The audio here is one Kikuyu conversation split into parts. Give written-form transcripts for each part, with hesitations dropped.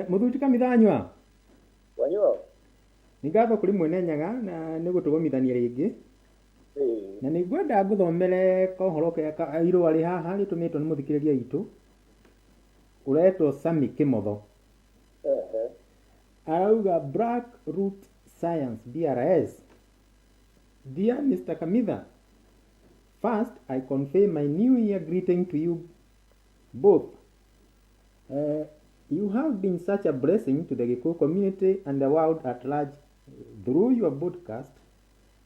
Mũthuri ti Kamithanyua. Wanyua. Nĩ ngatho kũrĩ Mwene Nyaga na nĩ gũtũgomithania rĩngĩ. Na nĩ ngwenda ngũthomere kohoro irũa rĩ haha rĩtũmĩtwo nĩ mũthikĩrĩria witũ ũretwo Sammy Kĩmotho. Arauga Black Root Science BRS. Dear Mr. Kamitha, first I convey my new year greeting to you both. You have been such a blessing to the Gikuyu community and the world at large through your podcast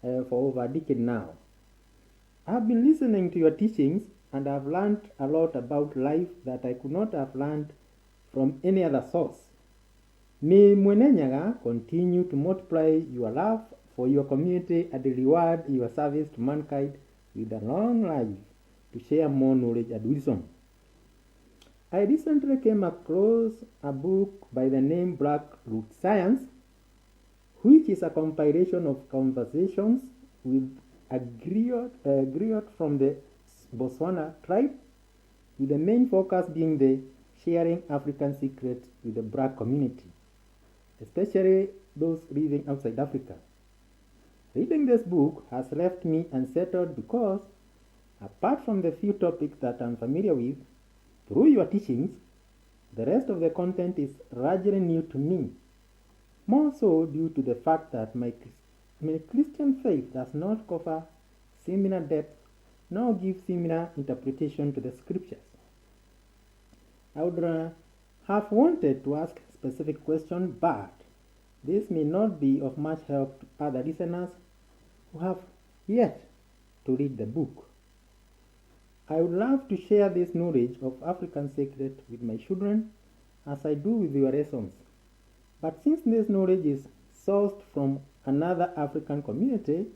for over a decade now. I've been listening to your teachings and I've learned a lot about life that I could not have learned from any other source. May Mwenenyaga continue to multiply your love for your community and reward your service to mankind with a long life to share more knowledge and wisdom. I recently came across a book by the name Black Root Science, which is a compilation of conversations with a griot from the Botswana tribe, with the main focus being the sharing African secrets with the black community, especially those living outside Africa. Reading this book has left me unsettled because, apart from the few topics that I'm familiar with through your teachings, the rest of the content is largely new to me. More so due to the fact that my Christian faith does not cover similar depth nor give similar interpretation to the scriptures. I would have wanted to ask specific question, but this may not be of much help to other listeners who have yet to read the book. I would love to share this knowledge of African secret with my children as I do with your lessons. But since this knowledge is sourced from another African community,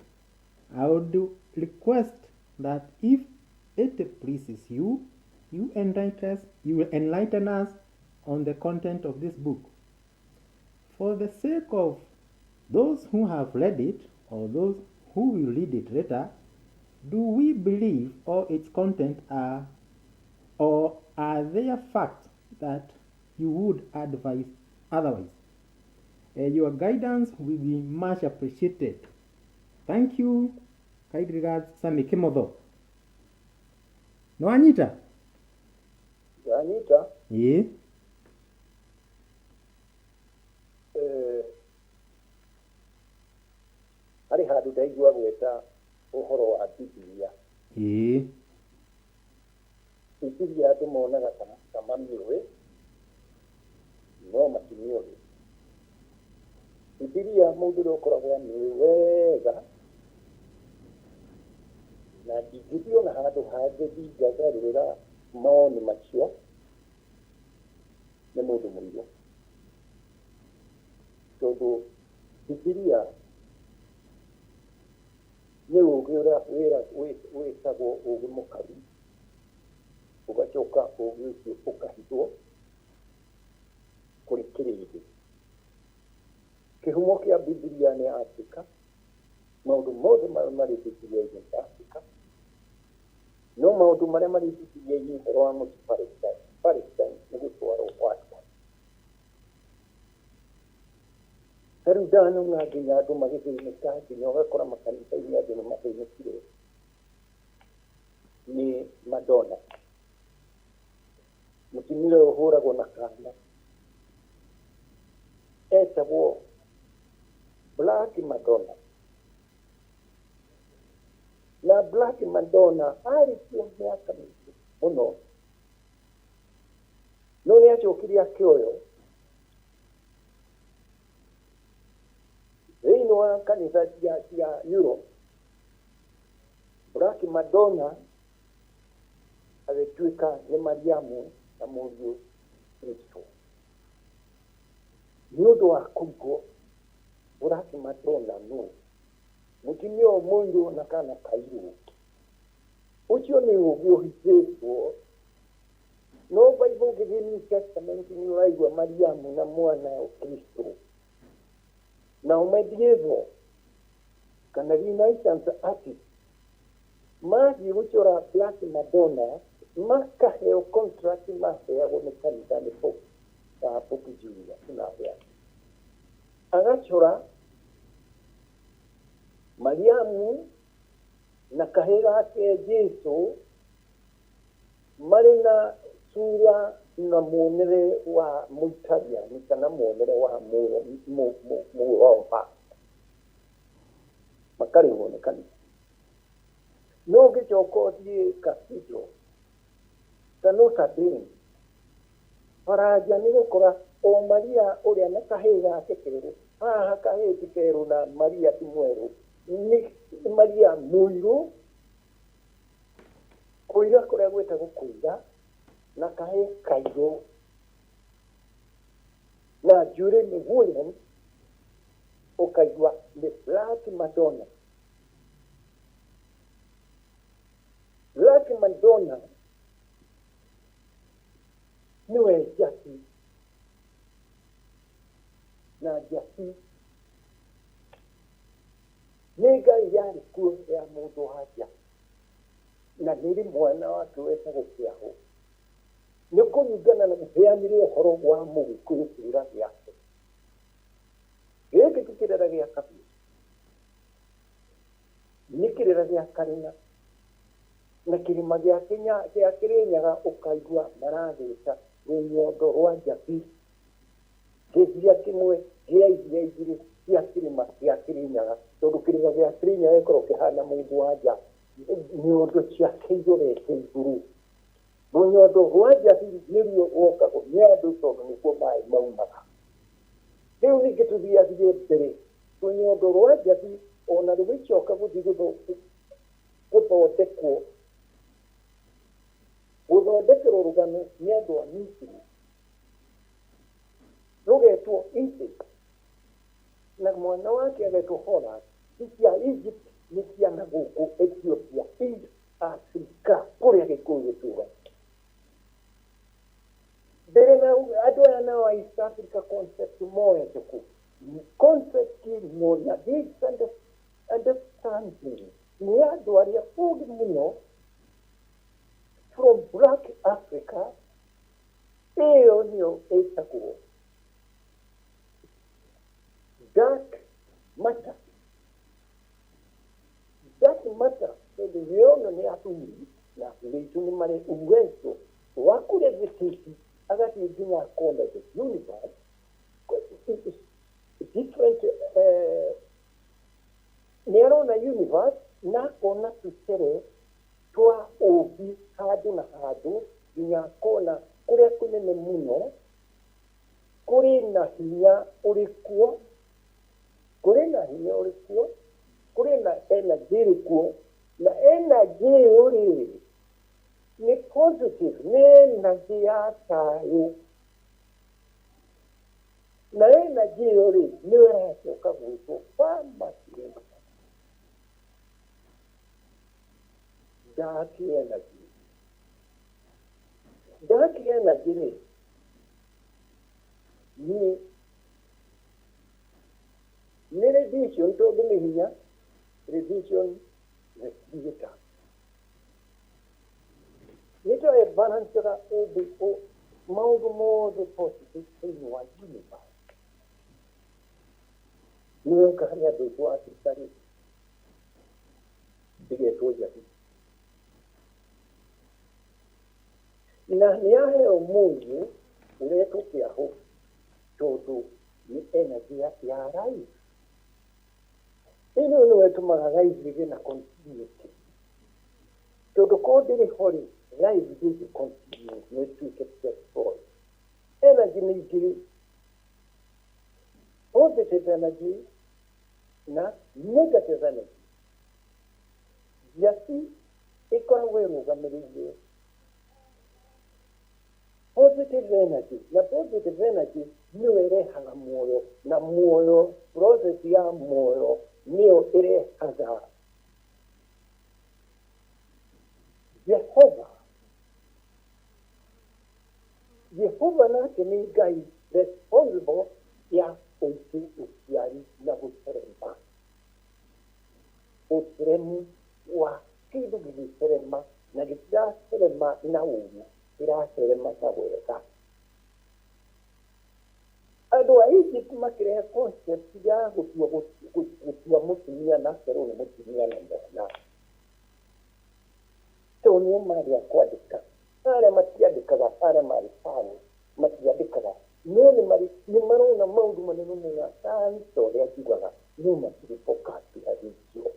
I would request that if it pleases you, you will enlighten us on the content of this book. For the sake of those who have read it or those who will read it later, do we believe all its content are, or are there facts that you would advise otherwise? Your guidance will be much appreciated. Thank you. Kind regards, Sammy Kimotho. Nĩwanyita? Ndanyita. Ĩĩ. Harĩ handũ ndaigua gweta ũhoro wa Bibilia. Bibilia andũ monaga ta mamĩũĩ, no matimĩũĩ. Bibilia mũndũ ũrĩa ũkoragwo amĩũĩ wega, na ndingĩthiĩ ona handũ hangĩ ndingĩgarũrĩra mawoni macio, nĩ mũndũ mũirũ. Tondũ Bibilia nĩ ũgĩ ũrĩa wĩtagwo ũgĩ mũkaru, ũgacoka ũgĩ ũcio ũkahithwo kũrĩ kĩrĩndĩ. Kĩhumo kĩa Bibilia nĩ Afrika, maũndũ mothe marĩa marĩ Bibilia-inĩ nĩ Afrika, no maũndũ marĩa marĩ Bibilia-inĩ ũhoro wa mũciĩ Palestine, Palestine nĩ gũtwarwo gwatwarwo. Ta rĩu ndanona nginya andũ magĩthĩnĩka, nginya ũgakora makanitha-inĩ andũ nĩ mathĩnĩkire nĩ Madonna. Mũtumia ũyũ ũhũragwo na kana etagwo Black Madonna. Na Black Madonna arĩ kuo mĩaka mĩingĩ mũno, no nĩ acokire akĩoywo thĩinĩ wa kanitha cia Europe. Black Madonna agĩtuĩka nĩ Mariamu na mũriũ Kristo. Nĩ ũndũ wa kũigwo Black Madonna nũ mũtumia ũyũ mũirũ na kana kairũ, ũcio nĩ ũgĩ ũhithĩtwo. No Bible ũngĩthiĩ New Testament nĩ ũraigua Mariamu na mwana Kristo. Nao medieval kana Renaissance artist mathiĩ gũcora Black Madonna, makaheo contract maheagwo nĩ kanitha nĩ Pope. ya Pope Julius na andũ angĩ. Agacora Mariamu na kahĩĩ gake Jesu marĩ na sura na muonere wa Mũitaliani kana muonere wa Mũroma, makarĩhwo nĩ kanitha. No ũngĩcoka ũthiĩ cathedral ta Notre Dame, Baranja nĩ gũkora o Maria ũrĩa na kahĩĩ gake kerũ, haha kahĩĩ ti kerũ na Maria ti mwerũ, nĩ Maria mũirũ, kũira kũrĩa gwĩtagwo kũira, na kahĩĩ kairũ, na njuĩrĩ nĩ woolen, ũkaigua nĩ Black Madonna. Black Madonna nĩwe njati, na njati nĩ Ngai yarĩ kuo ya mũndũ wa nja, na nĩrĩ mwana wake wetagwo Kĩahũ. Nĩ kũringana na mũheanĩre ũhoro wa Mũgĩkũyũ kĩrĩra gĩake. Gĩkĩ ti kĩrĩra gĩa kabira, nĩ kĩrĩra gĩa Karĩng'a. Na kĩrĩma gĩa gĩa Kĩrĩnyaga ũkaigua maragĩta rũnyondo rwa njabi, gĩthia kĩmwe gĩa ithia igĩrĩ cia kĩrĩma gĩa Kĩrĩnyaga, tondũ kĩrĩma gĩa Kĩrĩnyaga gĩkoragwo kĩhana mũndũ wa nja, nyondo ciake irorete igũrũ. Rũnyondo rwa njabi nĩruo rwokagwo nĩ andũ tondũ nĩkuo maĩ maumaga. Rĩu ningĩ tũthiathiĩ mbere, rũnyondo rwa njabi ona rũgĩcoka gũthiĩ gũthondekwo, gũthondekerwo rũgano nĩ andũ a Misiri, rũgetwo Isis, na mwana wake agetwo Horus. Ti cia Egypt, nĩ cia na gũkũ Ethiopia, East Africa, kũrĩa Gĩkũyũ gĩtũraga. Mbere na andũ aya nao a East Africa concept moete kũ? Concept ĩno na this understanding nĩ andũ arĩa ũgĩ mũno from Black Africa, ĩyo nĩyo ĩtagwo dark matter. Dark matter tondũ nĩyona nĩ athuri na athuri aitũ nĩ marĩ uwezo wa kũlevitate, agathiĩ nginya akona the universe different, nĩ arona universe na akona tũcere twa ũmbi handũ na handũ, nginya akona kũrĩa kũnene mũno kũrĩ na hinya ũrĩ kuo, kũrĩ na hinya ũrĩ kuo, kũrĩ na energy ĩrĩ kuo, na energy ĩyo rĩ nĩ positive, nĩ energy ya thayũ, na energy ĩyo rĩ nĩyo ĩracoka gwĩtwo pharmacy, dark energy. Dark energy rĩ nĩ radiation, tondũ nĩ hinya radiation, the creator nĩkĩo ĩbalancaga ũmbi maũndũ mothe positive thĩinĩ wa universe. Nĩyoka harĩ andũ aitũ a Afrika rĩ ĩgetwo njabi, na nĩ yaheo mũriũ ũretwo Kĩahũ, tondũ nĩ energy ya life. Ĩno nĩyo ĩtũmaga life ĩgĩe na continuity, tondũ korwo ndĩrĩ ho rĩ, life ndĩngĩ continue, no ĩtuĩke destroyed. Energy nĩ igĩrĩ, positive energy na negative energy. Njati ĩkoragwo ĩrũgamĩrĩire positive energy, na positive energy nĩyo ĩrehaga muoyo, na muoyo, process ya muoyo nĩyo ĩrehaga Jehova. Jehova nake nĩ Ngai responsible ya ũingĩ, ũciari na gũterema, ũteremu wa kĩndũ gĩgĩterema, na gĩtiraterema na ũru, kĩraterema na wega. Egypt makĩrehe concept ya gũtua gũtua mũtumia na akerwo nĩ mũtumia na mwana. So nĩo marĩ a kwandĩka. Arĩa matiandĩkaga, arĩa marĩ Farao matiandĩkaga, no nĩ marĩ nĩ marona maũndũ manene mũno ya science ta ũrĩa njugaga, no matirĩ vocabulary njega.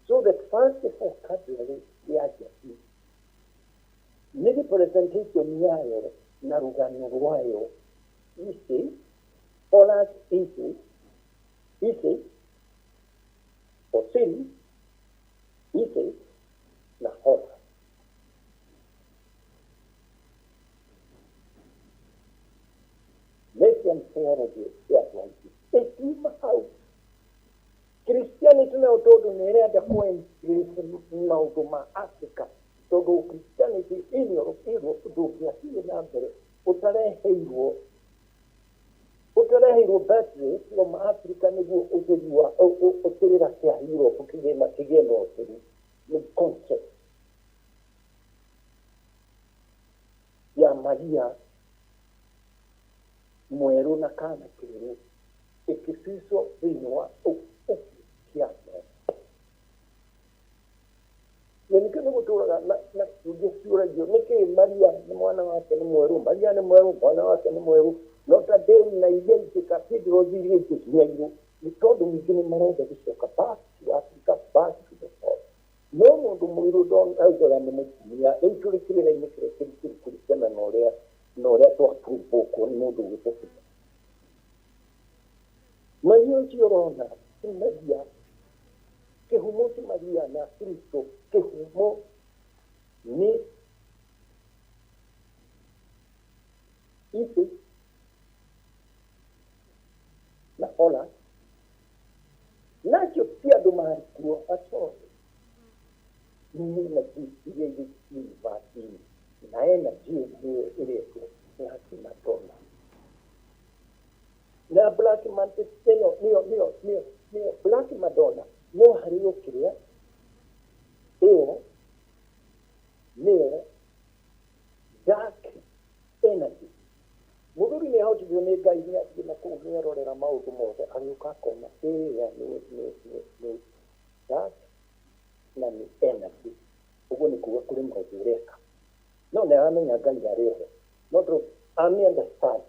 So the first vocabulary ya njeci nĩ representation yayo na rũgano rwayo. Isis, Horus Isis, Isis, Osiris, Isis na Horus. Messian theology ya andũ aingĩ ĩkiuma hau. Christianity nayo tondũ nĩ ĩrenda kũ embrace maũndũ ma Africa, tondũ Christianity in Europe ndũngĩathire na mbere ũtareheirwo battery from Africa nĩguo ũtheri wa kĩrĩra kĩa Europe kĩgĩe na kĩgĩe na ũtheri. Nĩ concept ya Maria mwerũ na kana kerũ ĩkĩbicwo thĩinĩ wa kĩama. Na nĩkĩo nĩ gũtũraga na ciũria ciũragio, nĩkĩ Maria nĩ mwana wake nĩ mwerũ, Maria nĩ mwerũ, mwana wake nĩ mwerũ, Notre Dame na iria ingĩ cathedrals iria ingĩ nĩ airũ, nĩ tondũ ningĩ nĩ marenda gũcoka back to Africa, back to the source. No mũndũ mũirũ ndaugaga nĩ mũtumia, rĩu tũrĩ kĩrĩra-inĩ kĩrĩa kĩritũ kũringana na ũrĩa twaprovokwo nĩ mũndũ ũgwĩtwo Peter. Maria ũcio ũrona ti Maria, kĩhumo ti Maria na Kristo, kĩhumo nĩ Isis na Horus, nacio ti andũ marĩ kuo at all. Nĩ energy iria irĩ universe-inĩ, na energy ĩyo nĩyo ĩretwo Black Madonna. Na Black Madonna ĩyo nĩyo Black Madonna, no harĩ o kĩrĩa ĩyo nĩyo dark energy. Mũthuri nĩ ahotithio nĩ Ngai nĩ athiĩ na kũu nĩ erorera maũndũ mothe, agĩũka akona ĩrĩa nĩ dark na nĩ energy. Ũguo nĩ kuga kũrĩ maũndũ ũreka, no nĩ aramenya Ngai arĩ ho, no tondũ ame understand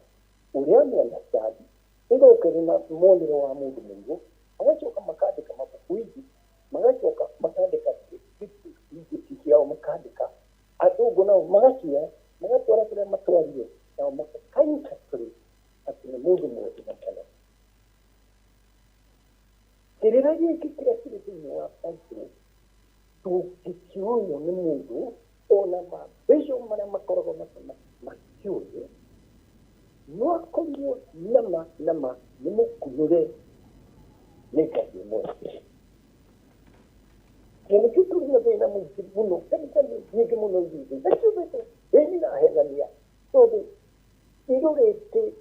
ũrĩa ame understand ĩgoka ĩrĩ na muonere wa mũndũ mũirũ, magacoka makandĩka mabuku ingĩ, magacoka makandĩka ingĩ ciao, makandĩka athũngũ nao magakioya magatwara kũrĩa matwarire, nao makaka-interpret atĩ nĩ mũndũ mwerũ na mwana. Kĩrĩra gĩkĩ kĩrĩa kĩrĩ thĩinĩ wa Bible tũngĩkĩũywo nĩ mũndũ ona mabishop marĩa makoragwo makĩũĩ, no akorirwo nama nama nĩ mũkunũre nĩ Ngai ũmwe. Na nĩkĩo tũrĩ na thĩna mũingĩ mũno, kanitha nĩ nyingĩ mũno ithuĩ na ciumĩte ndini irahenania, tondũ irorete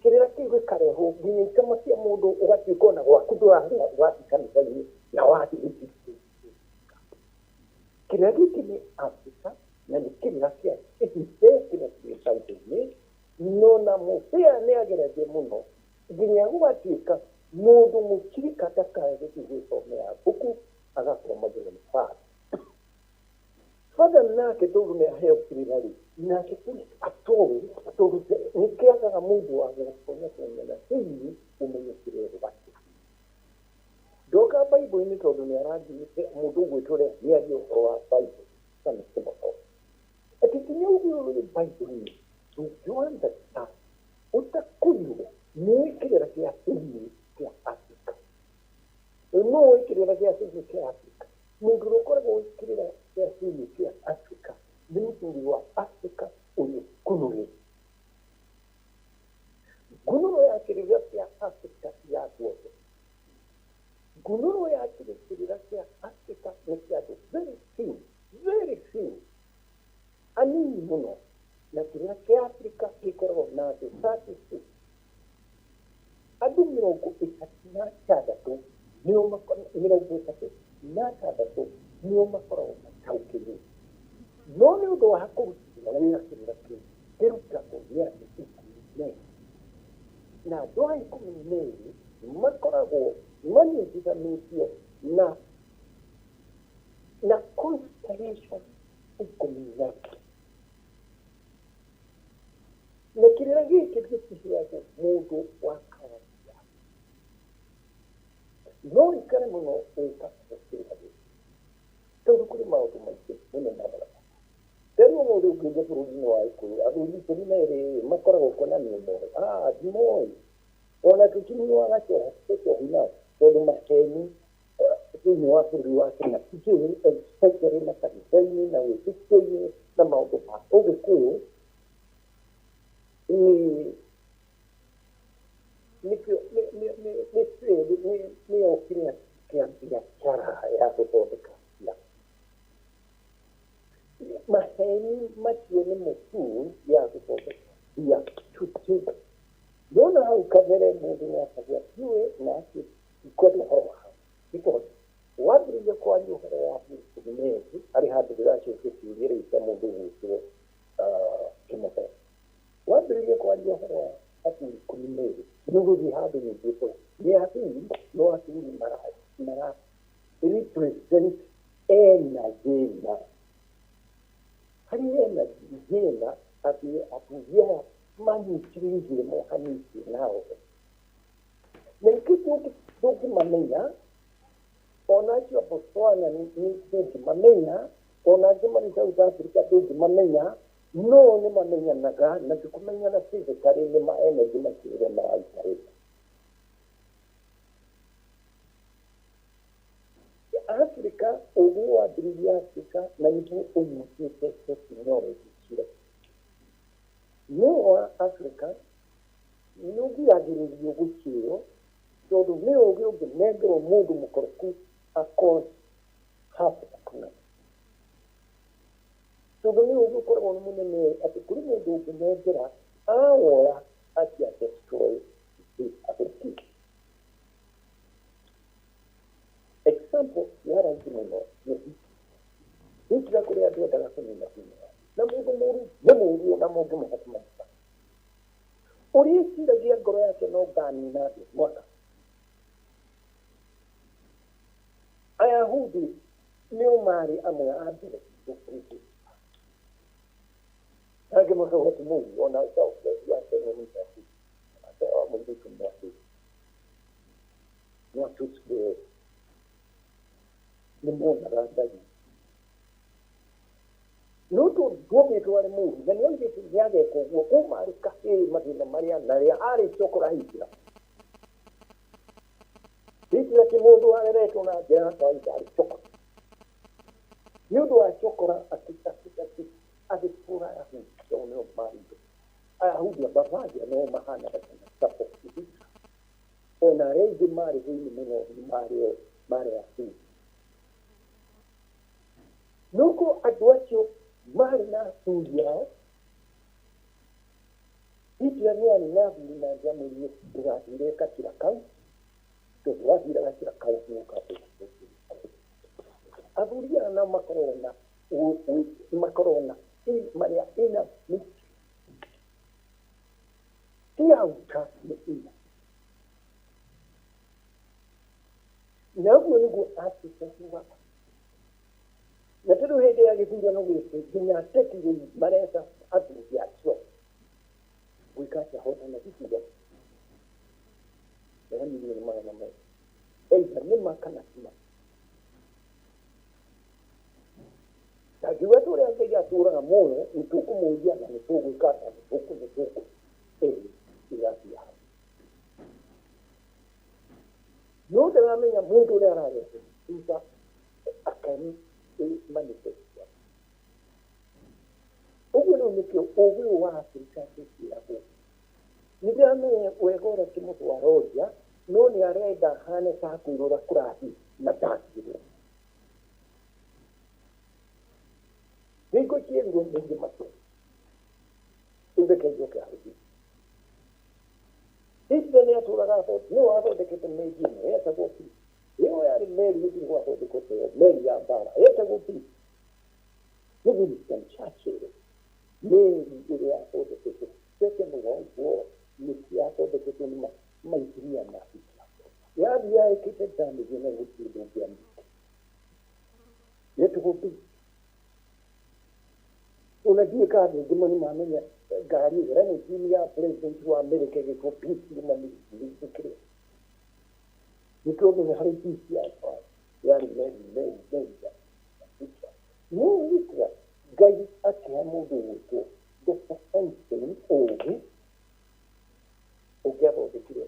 kĩrĩra kĩu gĩkarehwo nginya ikamakia mũndũ, ũgatuĩka ona gwaku ndũrathiĩ wathiĩ kanitha-inĩ na wathiĩ kĩrĩra gĩkĩ nĩ Afrika na nĩ kĩrĩra kĩa ĩhithe kĩrĩa kĩrĩ Bible-inĩ. No na mũbĩa nĩ ageretie mũno nginya gũgatuĩka mũndũ mũchirika ndakae gũthiĩ gwĩthomera mbuku, agathomagĩrwo nĩ father. Father nake tondũ nĩ aheo kĩrĩra rĩ, nake kũrĩ atoĩ, tondũ nĩ kĩagaga mũndũ wa gũtonya tonya na thĩinĩ ũmenye kĩrĩa ũgwatĩ ndoka Bible-inĩ, tondũ nĩ arathiĩte mũndũ ũgwĩtwo rĩa mĩario ũhoro wa Bible na nĩ kĩmoto atĩ nginya ũguo ũrĩ Bible-inĩ ndũngĩ understand ũtakorirwo nĩũĩ kĩrĩra kĩa thĩinĩ kĩa Africa. No ũĩ kĩrĩra kĩa thĩinĩ kĩa Africa, mũndũ ũrĩa ũkoragwo ũĩ kĩrĩra kĩa thĩinĩ kĩa Africa nĩ mũthuri wa Africa ũrĩa kunũrĩ ngunũro ya kĩrĩra kĩa Africa ya andũ othe. Ngunũro ya kĩrĩra kĩa Africa nĩ kĩa andũ very few, very few, anini mũno, na kĩrĩra kĩa Africa gĩkoragwo na andũ 36, andũ 36 nĩo 36 nĩo makoragwo mataũkĩrwo, no nĩ ũndũ wa kũrutithia wĩra kĩrĩra kĩu kĩrutagwo nĩ andũ 14. Na andũ aya 12 makoragwo manyitithanĩtio na constellation 13. Na kĩrĩra gĩkĩ gĩtiheagwo mũndũ wa kawaida. No ikare mũno ũka kĩrĩra gĩkĩ tondũ kũrĩ maũndũ maingĩ mũno marora. Rĩu ũmũthĩ ũngĩũria bũrũri-inĩ wa Gĩkũyũ, athuri 12 makoragwo kuo na nĩ ũmoĩ. Ah, ndimoĩ. Ona tũtinyuaga njohi nao tondũ maheni thĩinĩ wa bũrũri wa Kenya today, especially makanitha-inĩ na wĩtĩkio-inĩ na maũndũ ma ũgĩkũyũ, nĩ trade, nĩyo kĩrĩa kĩa biacara ya gũthondeka mbia. Maheni macio nĩ mũtool ya gũthondeka mbia today. Nona hau kabere mũndũ nĩ akagia ndiũĩ na atĩ ndikwenda ũhoro wa hau because wambĩrĩria kwaria ũhoro wa athuri 12 harĩ handũ ndĩracokia kĩũria rĩu kĩa mũndũ ũgwĩtwo Kĩmotho. Wambĩrĩria kwaria ũhoro wa athuri 12 nĩ ũgũthiĩ handũ nyingĩ nĩ athuri, no athuri mara represent energy ĩna harĩ energy ĩna atĩ athuri aya manyitĩrĩire mohanĩtie nao, na nĩkĩo ndũngĩmamenya. Ona acio a Botswana ndũngĩmamenya, ona angĩ marĩ South Africa ndũngĩmamenya, no nĩ mamenyanaga na ti kũmenyana physically, nĩ ma energy macio ũrĩa maraikarĩte. Africa, ũgĩ wambĩrĩirie Africa na nĩguo ũnyitĩte tekinoronjĩ ciothe. No wa Africa nĩ ũgiragĩrĩrio gũkĩo tondũ nĩ ũgĩ ũngĩnengerwo mũndũ mũkoroku acause havoc na tondũ nĩ ũgĩ ũkoragwo nĩ mũnene atĩ kũrĩ mũndũ ũngĩnengera awoya atia destroy his ability. Example ya raithi mũno nĩ Hitler. Hitler kũrĩ andũ endaga kũnina thĩinĩ wa na mũndũ mũru nĩ mũru ona mũngĩmũhe kũmanyita ũrĩa eciragia ngoro yake no nganina andũ mwaka. Ayahudi nĩo marĩ amwe a mbere gũkĩndĩ angĩ makauga ti mũru ona yake nĩ Mũyahudi mũirĩtu Mwatutsi Mwatutsi nĩ monaga Ngai no tondũ nduombĩtwo arĩ mũru na nĩ augĩte nĩ ageka ũguo kuma arĩ kahĩĩ mathĩna marĩa narĩa arĩ cokora Hitler. Hitler ti mũndũ wareretwo na njĩra ya kawaida, arĩ cokora. Nĩ ũndũ wa cokora agĩtũra Ayahudi tondũ nĩo marĩ indo. Ayahudi a Bavaria no mahanaga support Hitler. Ona arĩa aingĩ marĩ thĩinĩ mũno marĩ Ayahudi. Nuko andũ acio marĩ na athuri ao. Hitler nĩ arĩ na athuri na angĩamwĩrire ndũgathire gacĩra kau tondũ wathira gacĩra kau nĩũka. Athuri aya nao makoragwo na marĩa ina ti outer nĩ ina na ũguo nĩguo Africa tugaga na tondũ hĩndĩ ya gĩthurano gĩkĩ nginya ateti rĩu maretha athuri acio gwĩka atĩa hotana gĩthurano ya 200,000,000 either nĩ ma kana ti ma. Ndangiuga atĩ ũrĩa Ngai atũraga muoyo nĩ tũkũmũria na nĩ tũgwĩka na nĩ tũkũ ĩĩ ĩrathiĩ hau no ndĩramenya mũndũ ũrĩa ararehe thutha akani manifest ũguo. Rĩu nĩkĩo ũgĩ ũyũ wa Afrika tũkĩragwo nĩ ndĩramenya wega ũrĩa kĩmũndũ aroria no nĩ arenda hane ta kwĩrũra kũrathiĩ na ndangĩrwo hingo ciĩrirwo maingĩ macio. Rĩu reke njoke hau. Hitler nĩ atũraga nĩwe wathondekete meri ĩno yetagwo Peace. Ĩyo yarĩ meri gũtirĩ gwathondekwo ta ĩyo meri ya mbara yetagwo Peace nĩ Winston Churchill. Meri ĩrĩa yathondeketwo Second World War nĩ yathondeketwo nĩ maikiria na Hitler. Yathiaga ĩkĩte damage na gũtirĩ ũndũ ũngĩamĩte. Yetagwo peace. Ona ndiũĩ kana andũ aingĩ nĩ mamenya ngari ĩyo limousine ya president wa America ĩgĩtwo peace nĩ kĩrĩa. Nĩkĩo harĩ peace ya yarĩ meri meri meri ya Hitler. No Hitler Ngai akĩhe mũndũ ũgwĩtwo Dr. Einstein ũgĩ ũngĩathondekire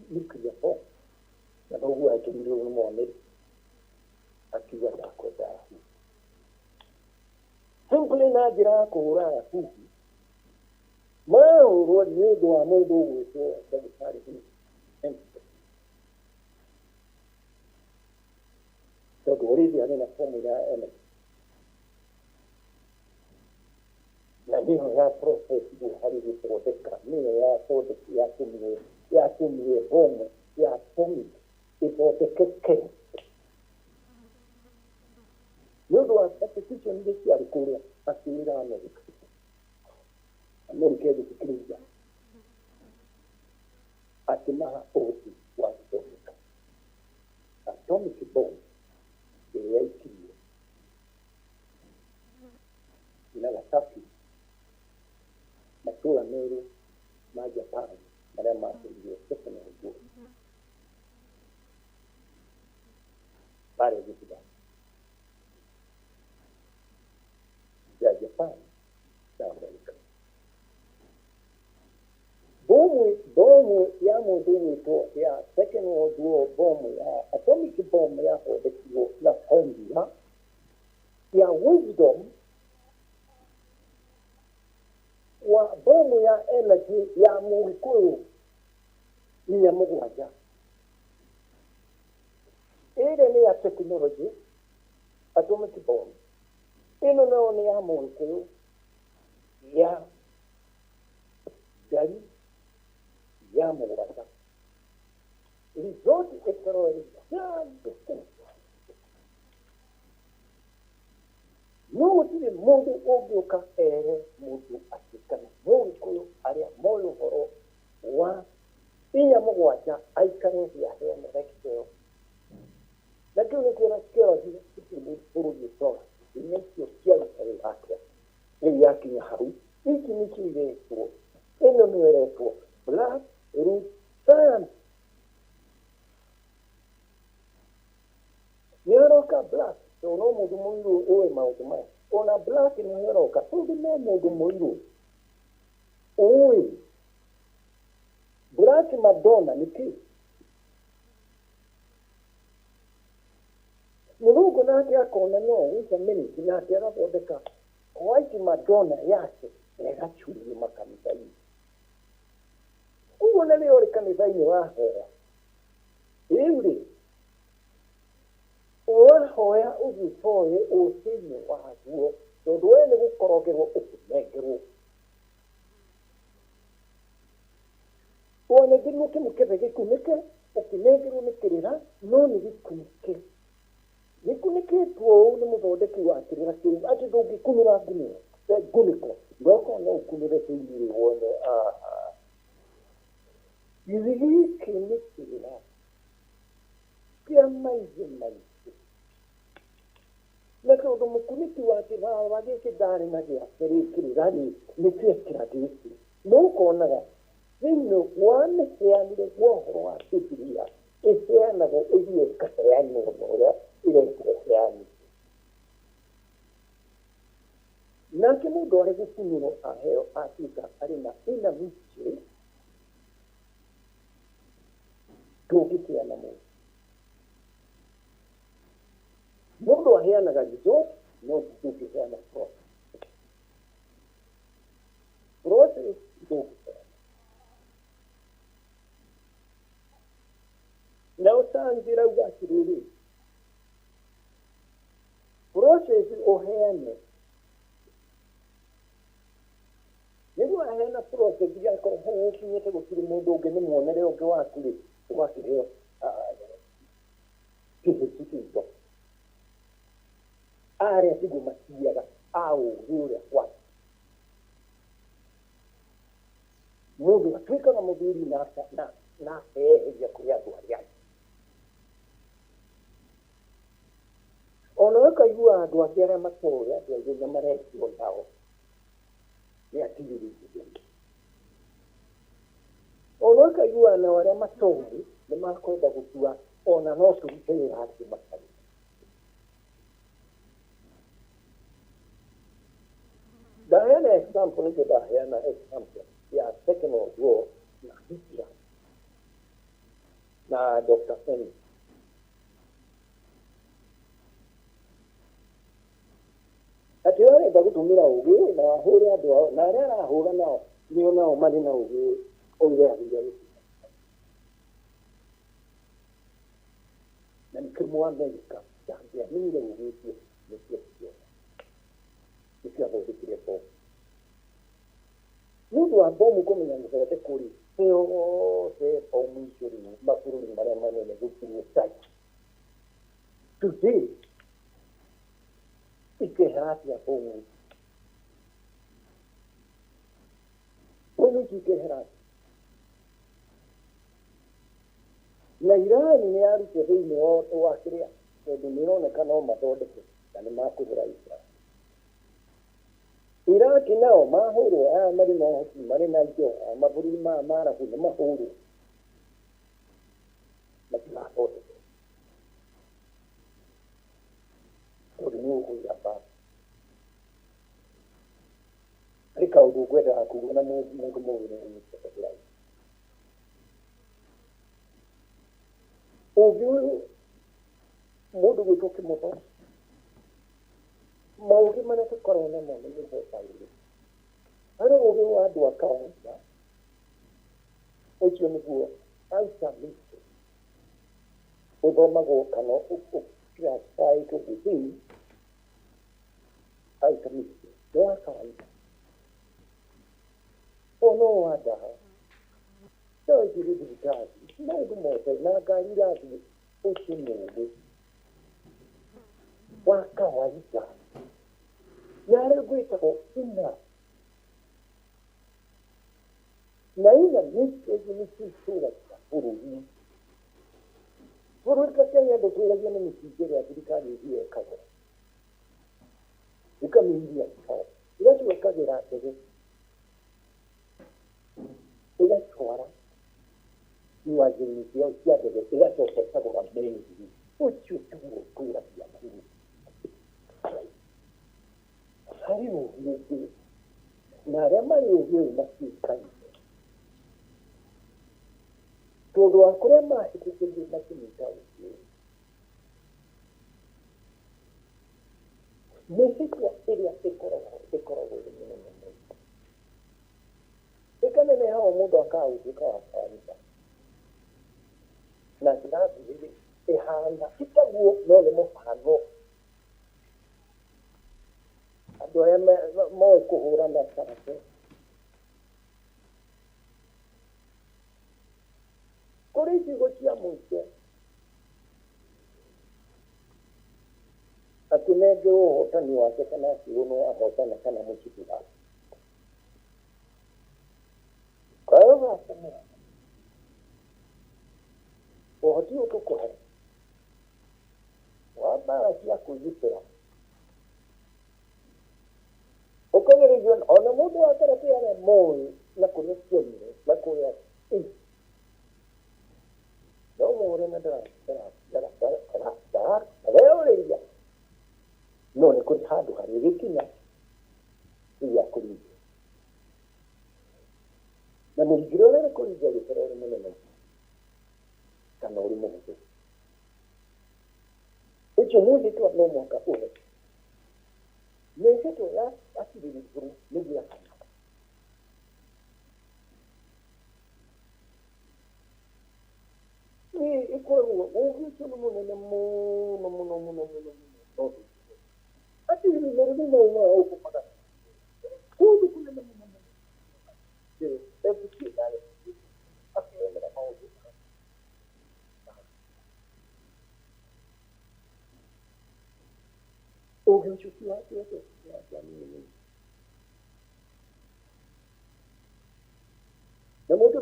nuclear bomb na noguo ekĩrirwo nĩ Mũamerika akiuga ndakwenda Ayahudi simply na njĩra ya kũhũra Ayahudi mahũrwo nĩ ũndũ wa mũndũ ũgwĩtwo ndagĩtarĩ Einstein tondũ already arĩ na formula ya energy na nĩyo ya process harĩ gũthondeka nĩyo yatũmire bomu ya atomic ĩthondekeke nĩ ũndũ wa competition iria ciarĩ kũrĩa akĩĩra Amerika Amerika ĩgĩthikĩrĩria akĩmaha ũhoti wa gũthondeka atomic bomb ĩrĩa yaikirio Nagasaki matũra merĩ ma Japan marĩa matũrire Second World War mbara ĩgĩthira ya Japan na Amerika. Bomu ya mũndũ ũgwĩtwo ya Second World War bomu ya atomic bomb yathondekirwo na formula ya wisdom wa bomu ya energy ya mũgĩkũyũ inya mũgwanja ĩrĩa nĩ ya technology atomic bomb ĩno nayo nĩ ya mũgĩkũyũ ya ngari ya mũgwanja result ĩkorwo ĩrĩ very distinct no gũtirĩ mũndũ ũngĩũka ere mũndũ atĩ kana mũgĩkũyũ arĩa moĩ ũhoro wa inya mũgwanja aikare thĩ aheane lecture ĩyo na kĩu nĩkĩo kĩoragia gũtirĩ bũrũri ũtoga inya icio ciaruta wĩra atĩa rĩu yakinya hau ici nĩcio iretwo ĩno nĩyo ĩretwo black root science nĩ aroka black tondũ no mũndũ mũirũ ũĩ maũndũ maya ona black nĩ aroka tondũ no mũndũ mũirũ ũĩ black madonna nĩ kĩ mũthũngũ nake akona no wait a minute nake agathondeka white madonna yake na ĩgacurio makanitha-inĩ ũguo na rĩo ũrĩ kanitha-inĩ wahoya rĩu rĩ wahoya ũthiĩ ũtoe ũthĩinĩ waguo tondũ we nĩ gũkorogerwo ũkĩnengerwo wanengerirwo kĩmũkebe gĩkunĩke ũkĩnengerwo nĩ kĩrĩra no nĩ gĩkunĩke gĩkunĩkĩtwo ũũ nĩ mũthondeki wa kĩrĩra kĩu atĩ ndũngĩkunũra ngunĩko ndokorwo no ũkunũre thĩinĩ wone githĩ gĩkĩ nĩ kĩrĩra kĩa maithe maitũ na tondũ mũkunĩki wa kĩbaba gĩkĩ ndarĩ na gĩake rĩ kĩrĩra rĩ nĩkĩekĩra gĩkĩ no ũkonaga thĩinĩ wa mĩheanĩre wa ũhoro wa Bibilia ĩheanagwo ĩthiĩ ĩkaheanwo na ũrĩa ĩrendwo ĩheanwo nake mũndũ arĩ gũkunũrwo aheo atuĩka arĩ na inner mystery ndũngĩheana mũndũ mũndũ aheanaga result no ndũngĩheana process process ndũngĩheana na ũtangi rauga atĩrĩrĩ process ũheane nĩguo aheana process yakorwo hau ũkinyĩte gũtirĩ mũndũ ũngĩ nĩ muonere ũngĩ waku rĩ ũgakĩheo PhD arĩa tiguo matiaga a ũgĩ ũrĩa wa Mũndũ atuĩkaga mũthuri na akeeheria kũrĩ andũ arĩa angĩ. Ona ũkaigua andũ angĩ arĩa matoĩ andũ aingĩ na maretio nao nĩ atigĩrĩire. Ona ũkaigua nao arĩa matoĩ nĩ makwenda gũtua ona no tũrute wĩra acio matarĩ. Ndaheana example nĩkĩo ndaheana example ya Second World War na Hitler na Dr. M. Atĩ arenda gũtũmĩra ũgĩ na ahũre andũ ao na arĩa arahũra nao nĩo nao marĩ na ũgĩ oige agĩrĩire gũtiga. Na nĩkĩo Mũamerika ndangĩamenyire ũgĩ ũcio nĩkĩo kĩona. Nĩkĩo athondekire bomu. Nĩ ũndũ wa bomu kũmenya gũthondekwo rĩ, thĩ yothe bomu icio rĩu mabũrũri marĩa manene gũtirĩ ũtarĩ. Today ikehera atĩa bomu ici? Bomu ici ikehera atĩa? Na Iran nĩ yarutwo thĩinĩ wa kĩrĩa tondũ nĩ ĩroneka no mathondeke na nĩ makũhũra Israel. Iraq nao mahũrwo aya marĩ na ũhoti marĩ na indo aya mabũrũri maya ma Arabu nĩ mahũrwo matigathondeke tondũ nĩ ũkũiga mbara. Harĩ kaũndũ ngwendaga kuga na mũndũ mũgĩ nĩ anyitĩte kũraihu. Ũngĩ ũyũ mũndũ gwĩtwo kĩmotho maũgĩ marĩa tũkoragwo namo nĩ mĩthemba ĩrĩ. Harĩ ũgĩ wa andũ a kawaida, ũcio nĩguo outer mystery, ũthomagwo kana classified within outer mystery, nĩ wa kawaida. Ũyũ no wa ndawa, ndawa ici irĩ thibitarĩ, maũndũ mothe na ngari irathiĩ, ũcio nĩ ũgĩ wa kawaida. Na harĩ gwĩtagwo ina na ina mystery nĩcio itũragia bũrũri. Bũrũri ta Kenya ndũtũragio nĩ mĩcinga ĩrĩa thirikari ĩthiĩ ĩkagũra ĩkamĩiria store ĩgacoka ĩkagĩra ndege ĩgatwara iwanja-inĩ ciao cia ndege ĩgacoka ĩkagũra meri. Ũcio tiguo ũtũragia bũrũri. Harĩ ũgĩ ũngĩ na arĩa marĩ ũgĩ ũyũ matiũĩkaine tondũ wa kũrĩa mahĩtũkĩire makĩnyita ũgĩ ũyũ. Mĩhĩtwa ĩrĩa ĩkoragwo ĩkoragwo ĩrĩ mĩnene mũno ĩkaneneha o mũndũ akaga gũtuĩka wa kawaida na njĩra nguhĩ ĩhana ti taguo no nĩ mũhano. Andũ arĩa moĩ kũhũrana karate kũrĩ icigo cia mũico akĩnengerwo ũhotani wake kana akĩrwo nĩ wahotana kana mũcibi wake. Kwa hiyo gakũmera ũhoti ũyũ tũkũhe wa mbara cia kwĩgitĩra ũkagererio ona mũndũ wa karate arĩa moĩ na kũrĩa ciaumire na kũrĩa no mũhũre na ndareyũrĩria no nĩ kũrĩ handũ harĩ gĩkinya gĩa kũringa na mũringĩre ũrĩa nĩ kũringa gĩkorwo ũrĩ mũnene kana ũrĩ mũhũthũ. Ũcio mwĩhĩtwa no mũhaka ũhe mĩhĩtwa ya atirĩrĩgũrũ nĩguo yakana. Nĩ ĩkoragwo ũgĩ ũcio nĩ mũnene mũno mũno mũno mũno mũno no atirĩrĩgũrũ maumaga gũkũ magana kũndũ kũnene mũno mũno akĩonera maũndũ. Ũgĩ ũcio ti wa kĩoto ti wa anini mũno.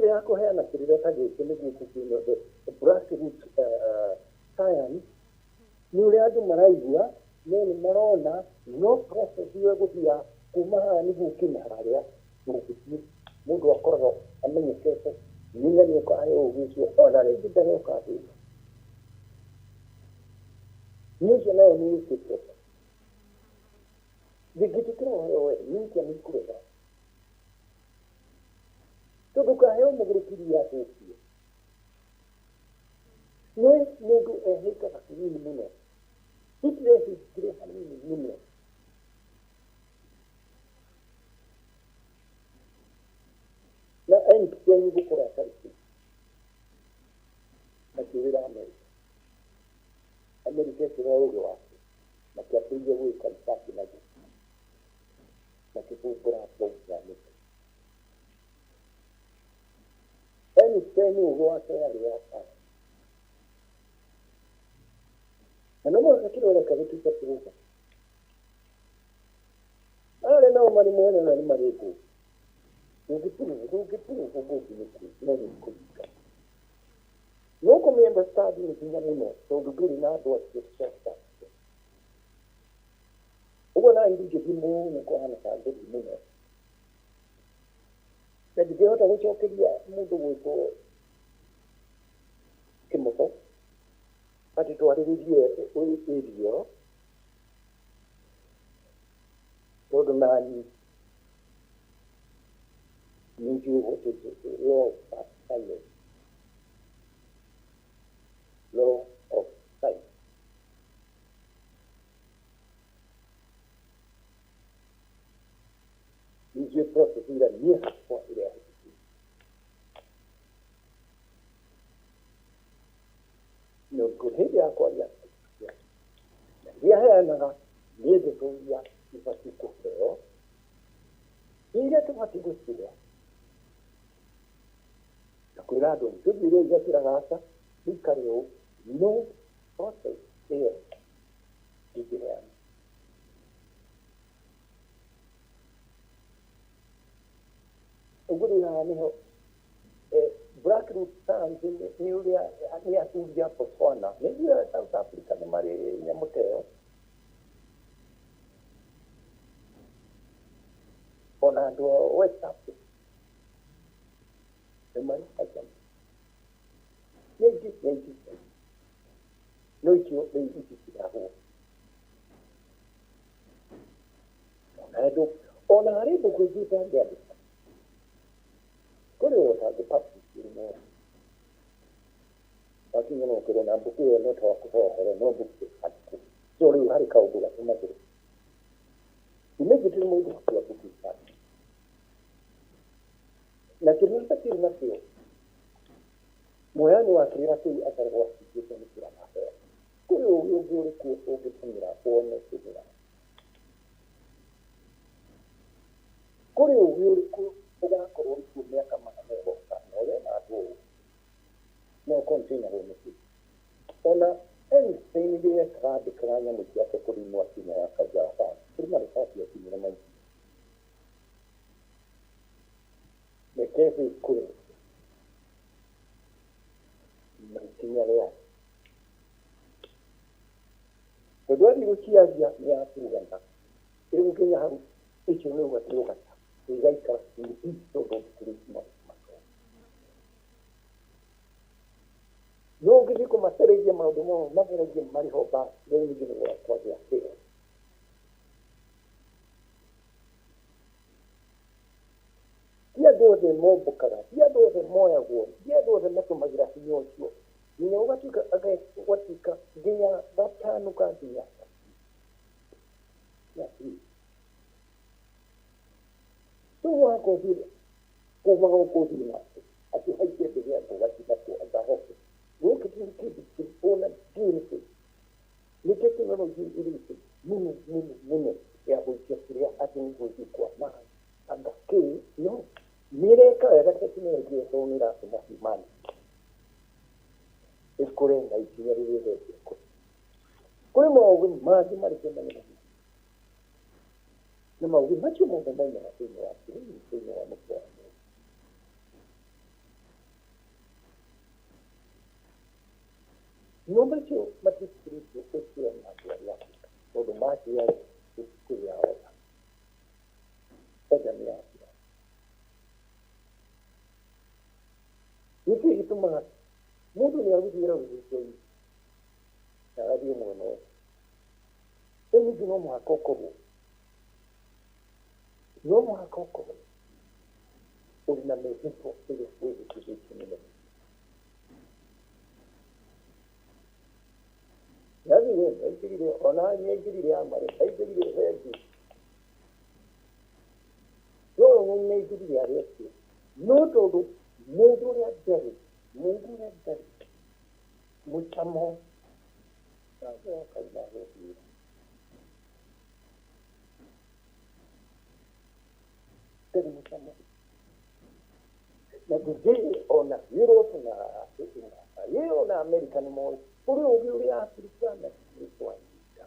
Hĩndĩ ya kũheana kĩrĩra ta gĩkĩ nĩguo kũkinywo the grassroots science nĩ ũrĩa andũ maraigua no nĩ marona no process ĩyo ĩgũthiĩ kuma haha nĩguo ũkinye harĩa ndũngĩthiĩ. Mũndũ akoragwo amenyekete nginya nĩ ũkaheo ũgĩ ũcio ona rĩngĩ ndarĩ ũkaheo. Nĩ ũcio nayo nĩ ĩkĩte ndingĩtĩkĩra ũheo we nĩkĩa nĩ kũrega tondũ ũkaheo mũgũrũkiri ya thũkie no mũndũ ehĩkaga hanini mũno. Hitler ehĩkire hanini mũno. Na Einstein gũkorwo atarĩ kuo akĩũrĩra Amerika. Amerika ĩkĩoya ũgĩ wake makĩambĩrĩria gwĩka research naguo makĩbumbũra bomu ya nuclear. Einstein ũgĩ wake warĩ wa science. Na no mũhaka kĩrore gĩtuĩke proven. Arĩa nao marĩ mwena na nĩ marĩ ngũ. Ndũngĩprove, ndũngĩprove ngũngĩ nĩ kũ, no nĩ kũringa. No kũmĩ understand nĩ hinya mũno tondũ ndũrĩ na andũ acio structure. Ũguo na ndingĩthiĩ mũno kũhana ta ngũthiĩ mũno. Na ndingĩhota gũcokeria mũndũ gwĩtwo Kĩmotho atĩ twarĩrĩrie ĩrio tondũ nani nĩ njũĩ what is law of science. Law of science. Nĩ njũĩ process ĩrĩa niĩ hakwa ĩrĩa hĩtũkĩire. No hĩndĩ ya kwaria na iria heanaga nĩ ndeto iria ibatiĩ kũheo, iria tũbatiĩ gũcihe na kwĩra andũ tũthiĩ rĩu gakĩra gaka tũikare ũũ, no process ĩyo ndingĩheana. Ũguo rĩu haha nĩho Black Root Science nĩ ũrĩa nĩ athuri a Botswana nĩ njũĩ South Africa nĩ marĩ nyamũ ta ĩyo ona andũ a West Africa nĩ marĩ nyamũ nyingĩ nyingĩ no icio rĩu ici cirahwo ona andũ ona harĩ mbuku ingĩ ũtangĩandĩka kũrĩ ũtangĩ publish no wakinya no ũkĩrwo na mbuku ĩyo no ta wakũhe ũhoro no mbuku ĩkandĩkwo so rĩu harĩ kaũndũ gatũmagĩrwo immediately mũndũ akua mbuku ĩkandĩkwo na kĩrĩa ũbatiĩ nakĩo mũheani wa kĩrĩra kĩu akoragwo atigĩte nĩ kĩraheo kũrĩ ũgĩ ũngĩ ũrĩkũ ũngĩtũmĩra wone kĩrĩra kũrĩ ũgĩ ũrĩkũ ũgakorwo ũrĩkuo mĩaka magana ĩgoka na ũrĩa na andũ ũũ no containable nĩ kĩ ona Einstein rĩrĩa ekaga andĩkaga nyamũ ciake kũrĩ mwakinya ya Japan kũrĩ maratathi akinyire maingĩ reke thĩ ĩkũre na ikinya rĩake tondũ athiĩ gũciaria nĩ yakurugana ĩgũkinya hau icio nĩ ũgatiũgata ĩgaikara tondũ kũrĩ no ũngĩthiĩ kũmacereria maũndũ mao magererie marĩ ho ba rĩu ningĩ nĩ gwakagĩa kĩo ti andũ othe mombũkaga ti andũ othe moyagwo ti andũ othe matũmagĩra hinya ũcio nginya ũgatuĩka ũgatuĩka nginya gatano ka nginya so wako ũthiĩ kuma gũkũ ũthiĩ nake atĩ haice ndege ya ũgathiĩ nakuo angahoke gũkĩ ti kĩndũ ona ndiũĩ nĩkĩ nĩ tekinoronjĩ ĩrĩte mũno mũno mũno ya gũikia kĩrĩa atĩ nĩguo ĩthiĩ kwa Mars anga kĩ no nĩ ĩreka wega tekinoronjĩ ĩyo tondũ nĩ ĩratũma humanity ĩkũre na ikinya rĩrĩa ĩrenda ĩkũre. Kũrĩ maũgĩ mangĩ marĩ kĩmani na maũgĩ macio mothe maumaga thĩinĩ wa kĩrĩmi thĩinĩ wa mũtwe wa mũndũ. Nyũmba icio matiĩtĩkĩrĩtio gũcera na andũ arĩa Afrika tondũ macera gũtikũgĩa order. Order nĩ yathira. Nĩkĩ gĩtũmaga mũndũ nĩ agũthiĩra rũthingo-inĩ na agathiĩ mwena ũyũ? Rĩu ningĩ no mũhaka ũkorwo no mũhaka ũkorwo ũrĩ na mĩhĩtwa ĩrĩa wĩhĩtithĩtio nĩ Mũrungu. Ndathire ndaingĩrire ona nyaingĩrire amarĩ ndaingĩrire bengi no nyaingĩrire arĩa acio no tondũ mũndũ ũrĩa ndarĩ mũndũ ũrĩa ndarĩ mũcamo kauma gũthiĩra ndarĩ mũcamo na today ona Europe na na na America nĩ moĩ kũrĩ ũngĩ ũrĩa Afrika na nĩ twanyita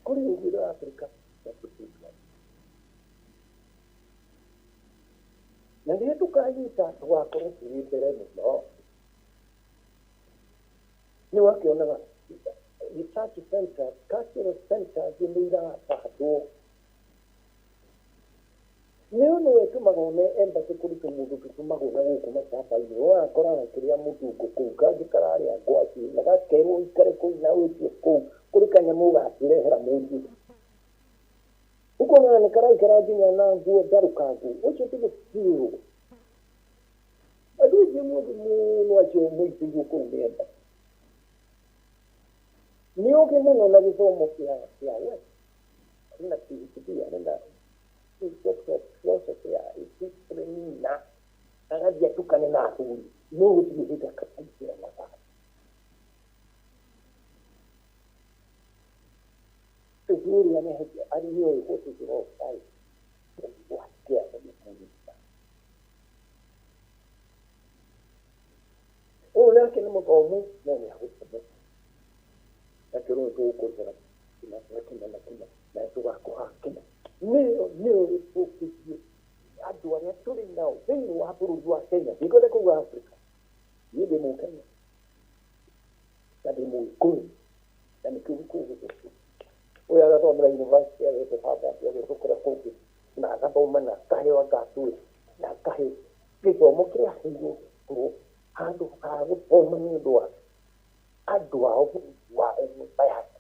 kũrĩ ũngĩ ũrĩa Afrika na tũtirĩ twanyita na rĩrĩa tũkanyita tũgakorwo tũrĩ mbere mũno nĩ wakĩonaga research centers cultural centers nĩ irabandwo nĩ ũndũ ĩtũmaga one embassy kũrĩ tũmũndũ tũtũmagwo na gũkũ macamba-inĩ ũgakora gakĩrĩa mũtungo kũu kangĩ kararĩa ngwacĩ na gakerwo ikare kũu na wĩtie kũu kũrĩ kanyamũ gakĩrehera mũndũ ũkona nĩ karaikara nginya na nguo ndarũkangu ũcio ti gũtirwo andũ aingĩ mũndũ mũno acio mũitĩirwo kũu nĩ embassy nĩ ũgĩ mũno na gĩthomo kĩa kĩa west arĩ na PhD arĩ na Doctor of Philosophy arĩ na agathiĩ atukane na athuri no gũtirĩ hĩndĩ akaingĩra na thayũ tondũ ũrĩa nĩ arĩ nĩoĩ what is law of life wake agĩmũnyita ũyũ nake nĩ mũthomu no nĩ agũthomu akĩrwo nĩ tũgũkũrĩhĩra kĩna na kĩna na kĩna na tũgakũha kĩna nĩyo nĩyo ĩthũkĩtie andũ arĩa tũrĩ nao thĩinĩ wa bũrũri wa Kenya ndikwenda kuga Afrika niĩ ndĩ mũkenya na ndĩ mũgĩkũyũ na nĩkĩo gĩkũyũ gĩthũku ũyũ agathomera university agĩtwo Harvard agĩtwo kũrĩa kũngĩ na agathoma na akaheo agatue na akaheo gĩthomo kĩrĩa aheirwo thukuru handũ ha gũthoma nĩ ũndũ wa andũ ao bũrũri wao nyũmba yake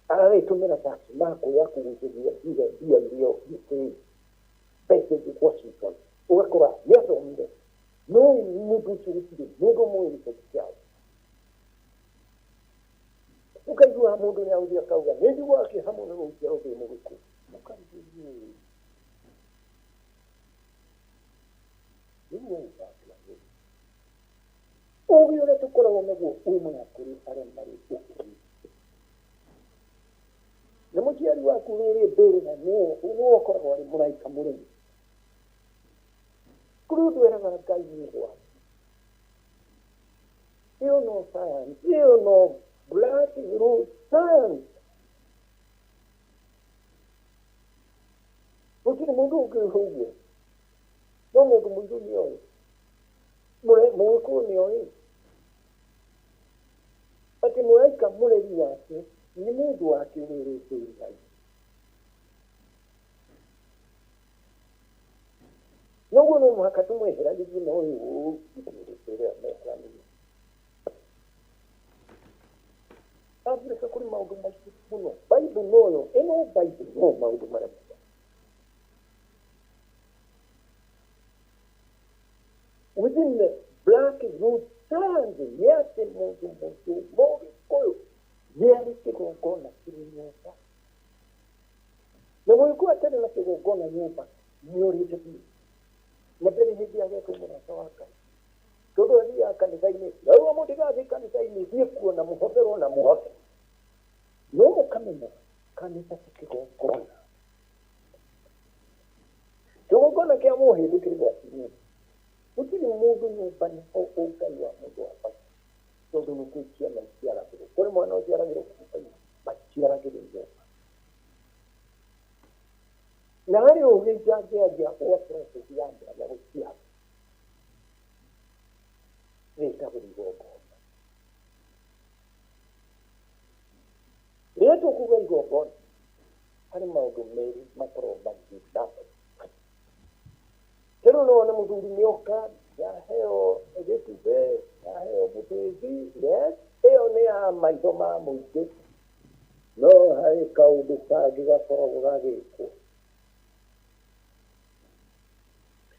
agagĩtũmĩra taci mako ya kũgucĩrĩria mbia mbia iria UK mbeca ingĩ Washington ũgakora nĩ athomire no mũndũ ũcio gũtirĩ mũndũ ũmwe gĩcagi kĩao ũkaigua mũndũ nĩ agũthiĩ akauga nĩ njiguaga kĩeha mũno nĩ gũciarwo ndĩ mũgĩkũyũ ũkaigua rĩu wauga atĩa ũgĩ ũrĩa tũkoragwo naguo umaga kũrĩ arĩa marĩ ũkũrũ na mũciari waku rĩrĩ mbĩrĩra nĩwe ũkoragwo arĩ mũraika mũremi kũrĩ ũndũ eraga Ngai nĩ ũndũ waku ĩyo no science ĩyo no black root science gũtirĩ mũndũ ũngĩ ũguo no mũndũ mũirũ nĩ oĩ mũgĩkũyũ nĩ oĩ atĩ mũraika mũreri wake nĩ mũndũ wake ũrĩ mbĩrĩra-inĩ noguo no mũhaka tũmweheranĩrie na ũyũ ũrĩa meheranĩrie Afrika kũrĩ maũndũ maingĩ mũno Bible noyo ĩno Bible no maũndũ marĩa mega within the black root science nĩ atĩ mũndũ mũndũ mũgĩkũyũ nĩ arĩ kĩgongona kĩrĩ nyũmba na mũgĩkũyũ atarĩ na kĩgongona nyũmba nĩ ũrĩte biũ na ndarĩ hĩndĩ agetwo mũrata wa Ngai tondũ athiaga kanitha-inĩ rauga mũtigathiĩ kanitha-inĩ thiĩ kuo na mũhotherwo na mũhothe no mũkamenya kanitha ti kĩgongona kĩgongona kĩa mũhĩndĩ kĩrĩ gwa nyũmba gũtirĩ mũndũ nyũmba nĩho ũngai wa mũndũ wambagia tondũ nĩ kwĩ ciana iciaragĩrwo kũrĩ mwana ũciaragĩrwo kanitha-inĩ maciaragĩrwo nyũmba na harĩ ũgĩ njangĩaria wa process ya mwana gũciarwo Rĩtagwo igongona. Rĩrĩa tũkuga igongona, harĩ maũndũ merĩ makoragwo magĩtha. Rĩu no wone mũthuri nĩoka, nĩaheo gĩtubĩ, nĩaheo mũtĩthi, yes, ĩyo nĩ ya maitho ma mũingĩ. No harĩ kaũndũ kangĩ gakoragwo gagĩkwo.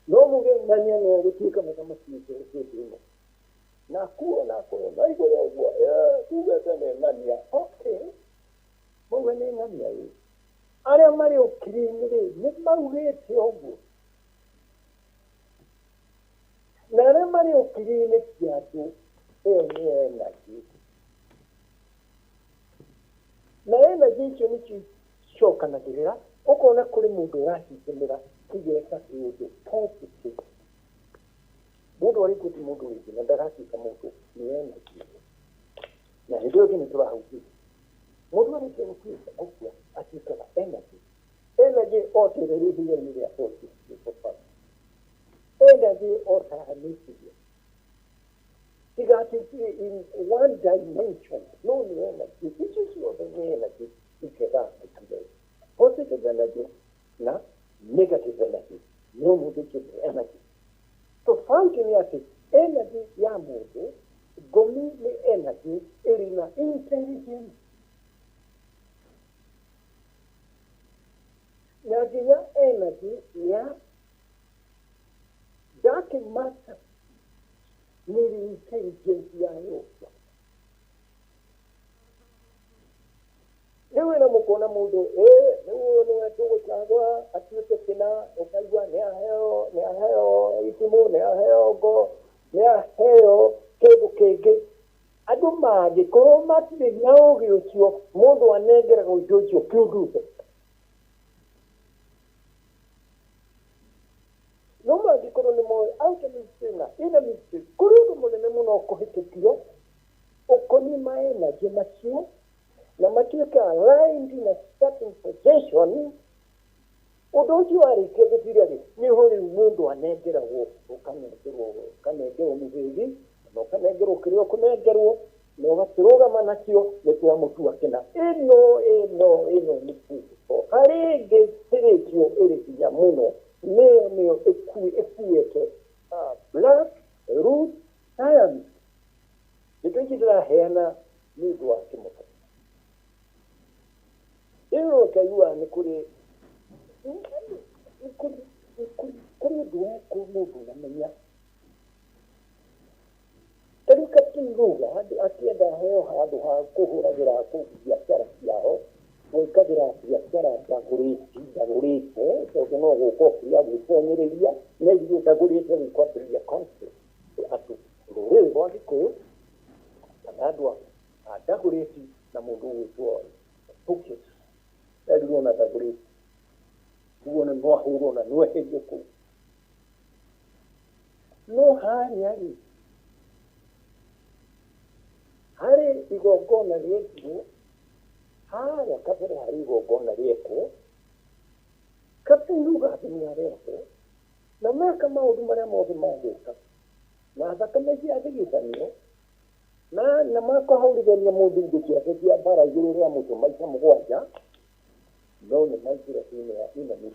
No muge ng'ania no gũtuĩka mũthamaki witũ hĩndĩ ĩno. Na kuo na kũrĩ na igũrũ ũguo, tugĩte nĩ ng'ania. Okay, mauga nĩ ng'ania ĩ. Arĩa marĩ ũkiri-inĩ rĩ, nĩ maugĩte ũguo. Na arĩa marĩ ũkiri-inĩ ti andũ, ĩyo nĩ energy. Na energy icio nĩcio icokanagĩrĩra, ũkona kũrĩ mũndũ ũracitũmĩra kũgeka kĩũndũ positive. Mũndũ arĩ kuo ti mũndũ rĩngĩ na ndagatuĩka mũndũ, nĩ energy ĩyo. Na hĩndĩ ĩyo ĩngĩ nĩ tũrahunjia. Mũndũ arĩkia gũtuĩka gũkua atuĩkaga energy. Energy o ta ĩrĩa ĩrĩ ihiga-inĩ rĩa 40 Energy o ta nucleus. Tiga atĩ in one dimension, no nĩ energy. Icio ciothe nĩ energy iketha maita merĩ. Positive energy na negative energy. No mũndũ ũcio nĩ energy. Tofauti nĩ atĩ energy ya mũndũ, ngomi nĩ energy ĩrĩ na intelligence. Na nginya energy ya dark matter nĩ ĩrĩ intelligence yayo. Rĩu ĩno mũkona mũndũ ĩ rĩu ũyũ nĩwe tũgũcagũra atuĩke kĩna, ũkaigua nĩ aheo, nĩ aheo itimũ, nĩ aheo ngo, nĩ aheo kĩndũ kĩngĩ. Andũ mangĩkorwo matirĩ na ũgĩ ũcio, mũndũ anengeragwo indo icio kĩũndũte. No mangĩkorwo nĩ moĩ outer mystery na inner mystery, kũrĩ ũndũ mũnene mũno ũkũhĩtũkio ũkoniĩ ma energy macio na matuĩke aligned in a certain position. Ũndũ ũcio warĩkia gũthira rĩ, nĩho rĩu mũndũ anengeragwo, ũkanengerwo, ũkanengerwo mũthĩgi na ũkanengerwo kĩrĩa ũkũnengerwo na ũgakĩrũgama nakĩo, nĩ twamũtua kĩna. Ĩno ĩno ĩno nĩ principle. Harĩ ĩngĩ spiritual ĩrĩ hinya mũno, nĩyo nĩyo ĩkuĩte black root science. Ndeto ici ndĩraheana nĩ ũndũ wa kĩmoto. Rĩu ũkaigua nĩ kũrĩ kũrĩ ũndũ wekwo mũndũ ũramenya. Ta rĩu Captain Ruga akĩenda aheo handũ ha kũhũragĩra kũu biacara ciao, gwĩkagĩra biacara ndagũrĩte, ndagũrĩte tondũ no gũka okire agwĩtonyereria na ithuĩ ndagũrĩte rĩu kwambĩrĩria conflict atĩ rũrĩrĩ rwa Gĩkũyũ kana andũ a Ndagũrĩti na mũndũ ũgwĩtwo Pukis erirwo na Ndagũrĩti ũguo nĩ no ahũrwo na no eherio kũu. No harĩa rĩ, harĩ igongona rĩekirwo harĩa kabere, harĩ igongona rĩekwo, Captain Lugard nĩ arehwo na meka maũndũ marĩa mothe mangĩka na thakame ciathigithanio na makahũrithania mũndũ indo ciake cia mbara igũrũ rĩa mũtwe maita mũgwanja, no nĩ maingĩra thĩinĩ wa inani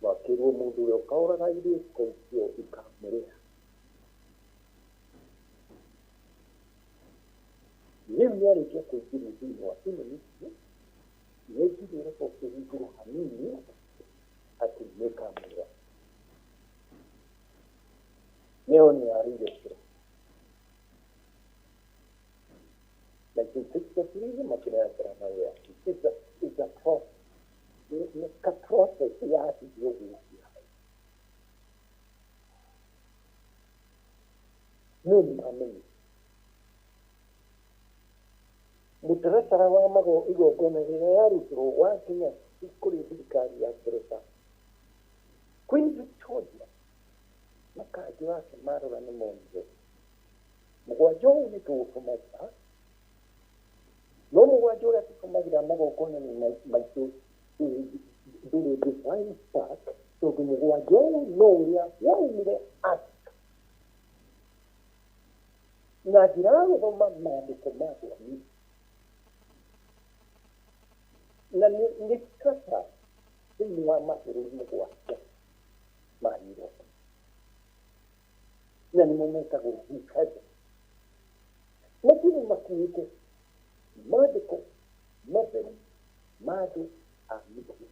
makĩrwo mũndũ ũrĩa ũkaũraga irĩko icio ikamũrĩa. Rĩu nĩarĩkia kũingĩrio thĩinĩ wa inani icio, nĩaingĩrio reke kĩhingũrwo hanini atĩ nĩkamũrĩa. Nĩyo nĩ yarĩire kĩro. 1963 makĩnengera mawĩra. It's a process. Nĩ ka process yathire ũguo gũkinya hau. No nĩ mamenyire. Mũtaratara wa igongona rĩrĩa yarutirwo wakinya kũrĩ thirikari ya Ngeretha. Queen Victoria na kanjũ yake marora nĩ monire mũgwanja ũyũ nĩ tũũtũmagĩra, no mũgwanja ũrĩa tũtũmagĩra magongona-inĩ maitũ ndũrĩ divine spark. Tondũ mũgwanja ũyũ no ũrĩa waumire Afrika na njĩra ya gũthoma maandĩko ma andũ a Misiri. Na nĩ kata thĩinĩ wa mabũrũri mũgwanja ma Europe, na nĩmo metagwo Greek Heaven. Matirĩ makuĩte maandĩko matheru ma andũ a Misiri.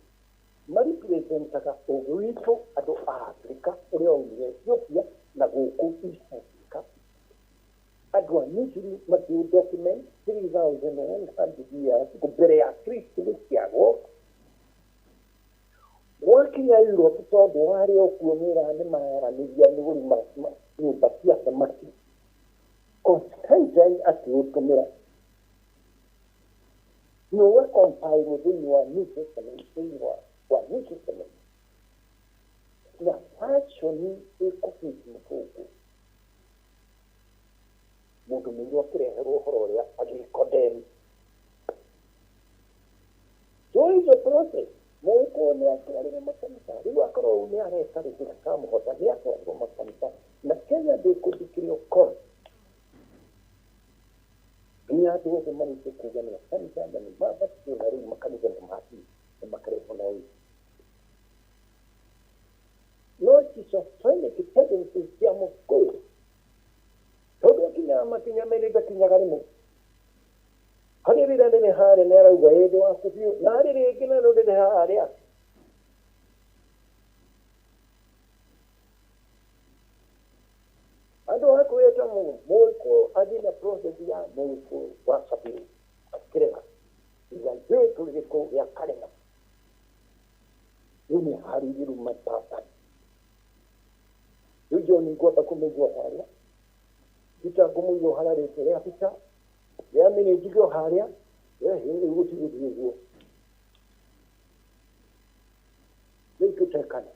Marepresentaga ũũgĩ witũ andũ a Afrika ũrĩa waumire Ethiopia na gũkũ East Africa. Andũ a Misiri makĩũ document 3100 years mbere ya Kristo gũciarwo. Gwakinya Europe tondũ warĩ o kuo nĩ nĩ mararanĩria nĩ gũrima nyũmba cia thamaki. Constantine akĩũtũmĩra na ũgacompile thĩinĩ wa New Testament, thĩinĩ wa New Testament na fashion ĩkũbiti mũthũngũ. Mũndũ mũirũ akĩreherwo ũhoro ũrĩa agĩkondem. So is a process. Mũgĩkũyũ nĩ atwarire makanitha, rĩu akorwo nĩ areka rĩ ndĩkamũhota, nĩ atwarirwo makanitha na Kenya ndĩkũthikĩrio kora nginya andũ othe marĩkie kuga nĩ kanitha na nĩ mabatithio na rĩu makanitha nĩ mathiĩ na makarehwo na ũyũ. No schizophrenic tendencies cia mũkũyũ tondũ akinyaga makinya merĩ ndakinyaga rĩmwe. Harĩ rĩrĩa rĩrĩ harĩa nĩ arauga ĩndĩ waku biũ, na harĩ rĩngĩ narĩo rĩrĩ harĩa. Andũ a kwĩta mũgĩkũyũ athiĩ na process ya mũgĩkũyũ wa kabirũ akĩrega iga ithuĩ tũrĩ gĩkũyũ gĩa karega. Rĩu nĩ harĩirie rĩu mapapa. Rĩu John ngwamba kũmũigua harĩa, Peter ngũmũigua hararĩte rĩa Peter, rĩa mĩnĩ njige o harĩa, rĩu gũtigũthiĩ ũguo. Rĩu tũtekane.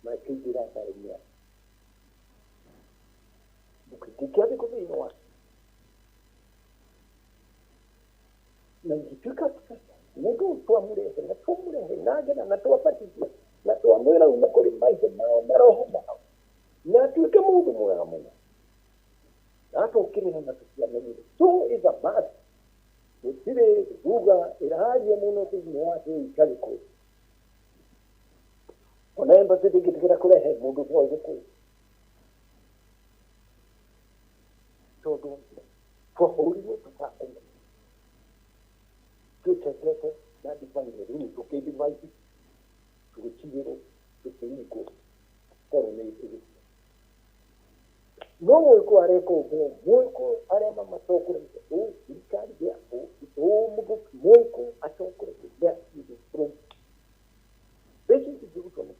Makĩingĩra mbaara-inĩ ya ndũkĩandĩkwo thĩinĩ wa na igĩtuĩka nĩguo twamũrehe na twamũrehe na ngetha na twabatithia na twamwĩra uma kũrĩ maithe mao maroho mao na atuĩke mũndũ mwega mũno na atũkĩrĩra na tũtiamenyire. So is a must. Gũtirĩ ruga ĩraria mũno thĩinĩ wa thĩ ya Gĩkũyũ. Ona embassy ndĩngĩtĩkĩra kũrehe mũndũ ũtoĩ Gĩkũyũ tondũ twahũrirwo tũtakũmenya twĩtendete na divine. Rĩu tũkĩdivide, tũgĩtigĩrwo, tũkĩringwo korwo nĩ ĩgĩkũyũ. No mũgĩkũyũ areka ũguo, mũgĩkũyũ arĩa mamatongoragia ũ thirikari ya ũ mũgĩkũyũ atongoragia bũrũri. Mbeca ici ingĩrutwo nĩ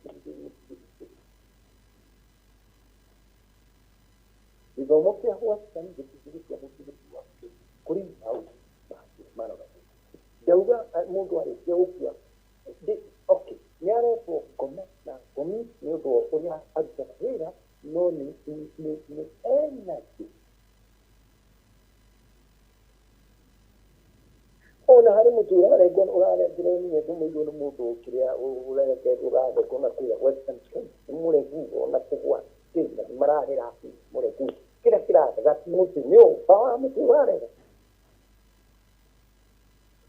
gĩthomo kĩa western gĩtingĩrutwo mũtigĩti wa kũrĩ maũndũ mangĩ maroragwo. Ndauga mũndũ arĩkia gũkua, okay, nĩ aretwo ngoma na ngomi nĩ ũndũ wa ũrĩa arutaga wĩra, no nĩ energy. Ona harĩ mũtĩ ũrarengwo, ũrarengerwo nĩ ndũmĩirwo nĩ mũndũ kĩrĩa ũrarengwo na kũrĩa Western Kenya nĩ mũregu ona kũgwa na mararĩra mũregu kĩrĩa kĩrarega ti mũtĩ, nĩ ũmba wa mũtĩ ũrarega.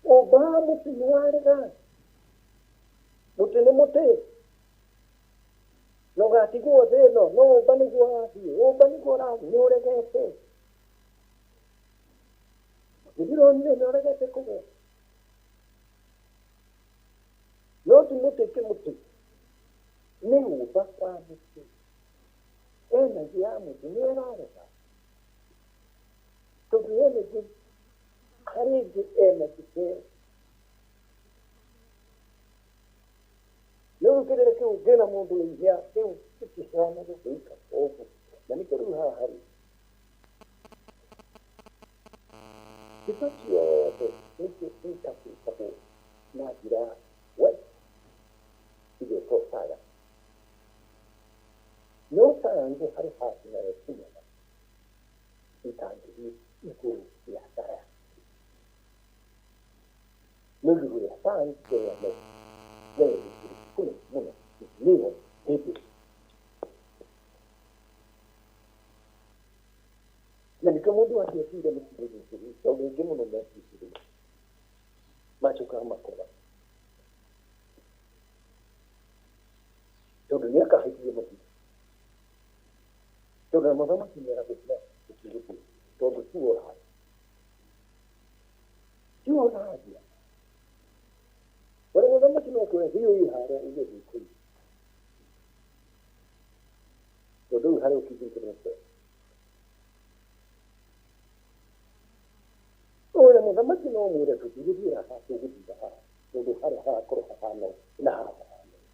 Ũmba wa mũtĩ nĩ warega. Mũtĩ nĩ mũtĩ na ũgatigwo thĩ ĩno, no ũmba nĩguo ũrathiĩ, ũmba nĩguo ũrathiĩ, nĩ ũregete. Ndĩronire nĩ ũregete kũgĩa. No ti mũtĩ kĩmũtĩ, nĩ ũmba wa mũtĩ. Energy ya mũtĩ nĩ ĩrarega tondũ energy harĩ ĩngĩ energy ĩyo. Rĩu kĩrĩra kĩu ngĩna mũndũ ihĩa rĩu gĩtiheana gũgĩika ũguo na nĩkĩo rĩu haha rĩ kĩba ciothe nĩcio interpretagwo na njĩra ya west igetwo science. No science harĩ handũ nayo ĩkinyaga ĩtangĩthiĩ igũrũ rĩa science. No igũrũ rĩa science mbere ya medicine. Hĩndĩ ĩyo, hĩndĩ na nĩkĩo mũndũ angĩakuire mũtirĩrĩtĩrĩ tondũ aingĩ mũno mekuire macokaga makora tondũ nĩ akahairie mũtitũ tondũ na mũthamaki nĩ aragũtira gũtirĩtĩ tondũ tiwe ũraria tiwe ũraria wena mũthamaki no kwĩra thiĩ ũyũ harĩa uge ndikũiya tondũ rĩu harĩa ũkinyĩte nĩ ũyũ mũthamaki no mwĩre tũtigũthiĩra haha tũgũthiĩra haha tondũ harĩa harakorwo hahana ũũ na haha hahana ũũ.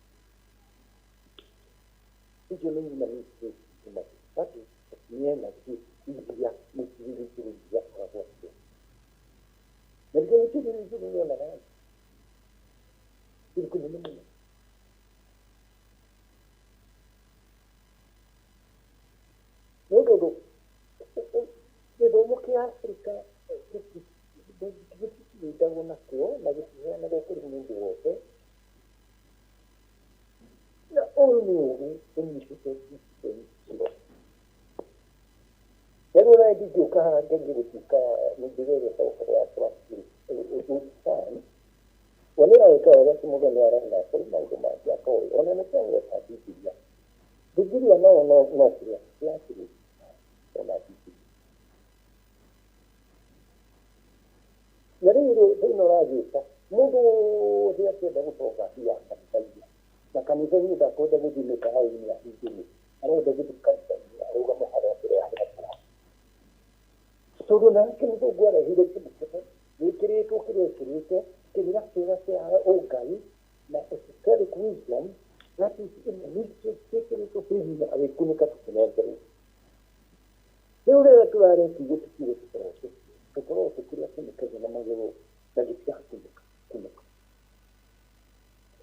Icio nĩ nyina bado nĩ energy iria mũtirĩrĩtĩrĩria akoragwo akĩona. Na nĩkĩo mũtirĩrĩtĩrĩria nĩonaga kĩndũ kĩnene mũno. Nĩ tondũ gĩthomo kĩa Afrika gĩticindagwo nakĩo na gĩtiheanagwo kũrĩ mũndũ wothe. Na ũyũ nĩ ũgĩ ũnyitĩte system kĩro. Rĩu ona ndingĩũka haha ngerie gũtuĩka nĩ ndĩreretha ũhoro wa plan. We nĩ ũragĩka wega atĩ mũndũ nĩ arona kũrĩ maũndũ mangĩ atoĩ. Ona nĩ kĩagweta Bibilia. Bibilia no no no kĩrĩa kĩrakĩrĩ ona Bibilia. Na rĩu rĩ thĩna ũragĩũka mũndũ wothe akĩenda gũtonga athiaga kanitha-inĩ. Na kanitha-inĩ ndakwenda gũthiĩ mĩkawa-inĩ ahingĩrio. Arenda gũthiĩ kanitha-inĩ arũgame harĩa mbere ya harĩa tondũ nake mũthũngũ arehire kĩndũ kĩmwe gĩkĩrĩtwo kĩrĩa ĩkĩrĩte kĩrĩra kĩega kĩa ũngai na esoteric wisdom that is in the mystery gĩkĩrĩtwo thĩinĩ agĩkunĩka tũkĩnengerwo rĩu rĩrĩa tũrarekirie tũkiuge tũkorwo tũkorwo tũkĩrĩa kunĩkagia na magũrũ na gĩtirakunĩka kunĩka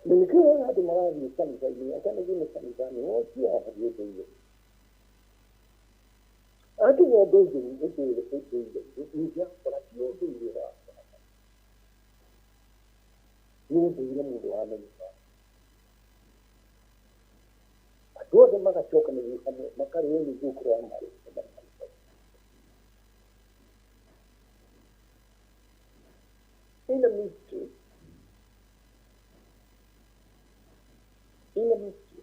na nĩkĩo wona andũ marathiĩ kanitha-inĩ akanĩthiĩ nĩ kanitha-inĩ wotia athiĩ ũndũire akinya ũndũire ũndũire ũndũire ningĩ akora ti ũndũire ũrakora nĩ ũndũire mũndũ wamenyera andũ othe magacokanĩrĩrio hamwe makarĩo nĩguo kũrĩa marĩ in a mystery in a mystery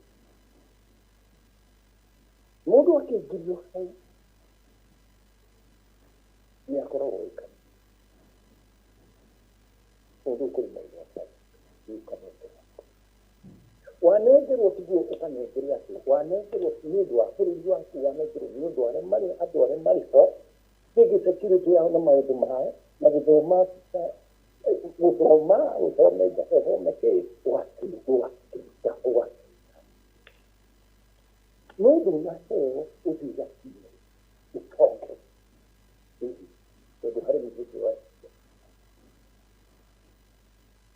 mũndũ akĩingĩrio hau nĩ akoragwo oĩkaine mũndũ kũrĩ maũndũ ũkanengerwo wanengerwo tiguo ũkanengerwo atĩ wanengerwo nĩ ũndũ wa bũrũri waku wanengerwo nĩ ũndũ arĩa marĩ andũ arĩa marĩ ho rĩngĩ security yao na maũndũ mao na gũthoma gũthoma ũthome ũthome kĩ ũgakĩruta ũgakĩruta no ndũnaheo ũthiĩ ũgakinye ũtonge tondũ harĩ mũthĩnjĩ wa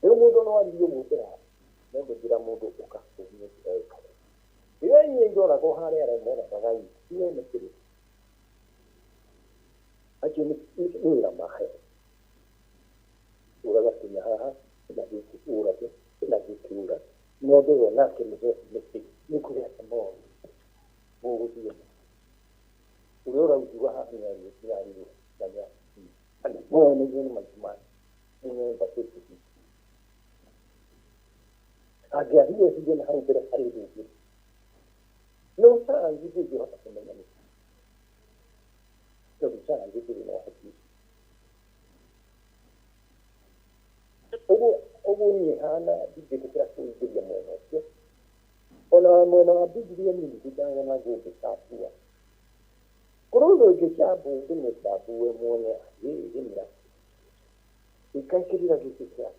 rĩu mũndũ no aririe ũguo mbere yaku no ndũngira mũndũ ũkakũnia njĩra ĩkare iwe inyuĩ iroragwo harĩa arĩa moragaga iwe nĩ kĩrĩ acio nĩ wĩra maheo ũraga kinya haha na gĩkĩ ũrage na gĩkĩ ũrage no ũndũ ũyũ nake nĩ nĩ kũrĩa tomorrow mũgũthiĩ ũrĩa ũraujua haha nĩ arirwo na nĩ no nĩguo nĩ maitũ make nĩ mbatĩte angĩathire thire na hau mbere harĩ ũndũ ũngĩ no sayansi ndĩngĩhota kũmenya nĩ tondũ sayansi ndĩrĩ na ũhoti ũcio ũguo ũguo niĩ hana ndingĩtĩkĩra kũingĩria mwena ũcio ona mwena wa Bibilia niĩ ndindaga na ngĩcambua kũrĩ ũndũ ingĩcambu ndĩmĩcambue muone ĩmĩra ĩkaikĩrĩra gĩkĩ kĩa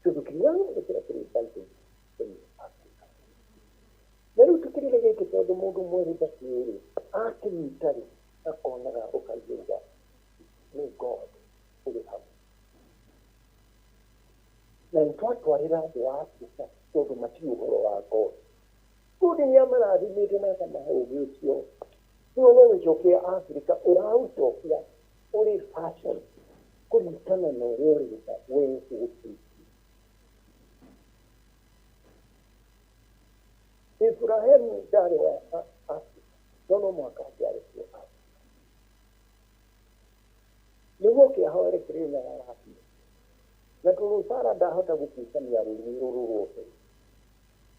tondũ kĩrĩa gĩothe kĩrĩa kĩrĩ Bible thĩinĩ Africa na rĩu tũkĩrĩra gĩkĩ tondũ mũndũ mwerũ ndakĩũĩ rĩ akĩnyita rĩ akonaga ũkaigua nĩ God ũrĩ hau na nĩtwatwarĩra andũ a Afrika tondũ matiũĩ ũhoro wa God God nĩ amarathimĩte na akamahe ũgĩ ũcio rĩu no ũcokia Afrika ũraũcokia ũrĩ fashion kũringana na ũrĩa ũrenda we ũgũtuĩke. arĩ wa Afrika no no mũhaka angĩarĩ kuo Afrika nĩguo kĩahoere Kĩrĩnyaga arakinya na tondũ Sara ndahota gũtuĩkania rũrĩmĩ rũrũ ruothe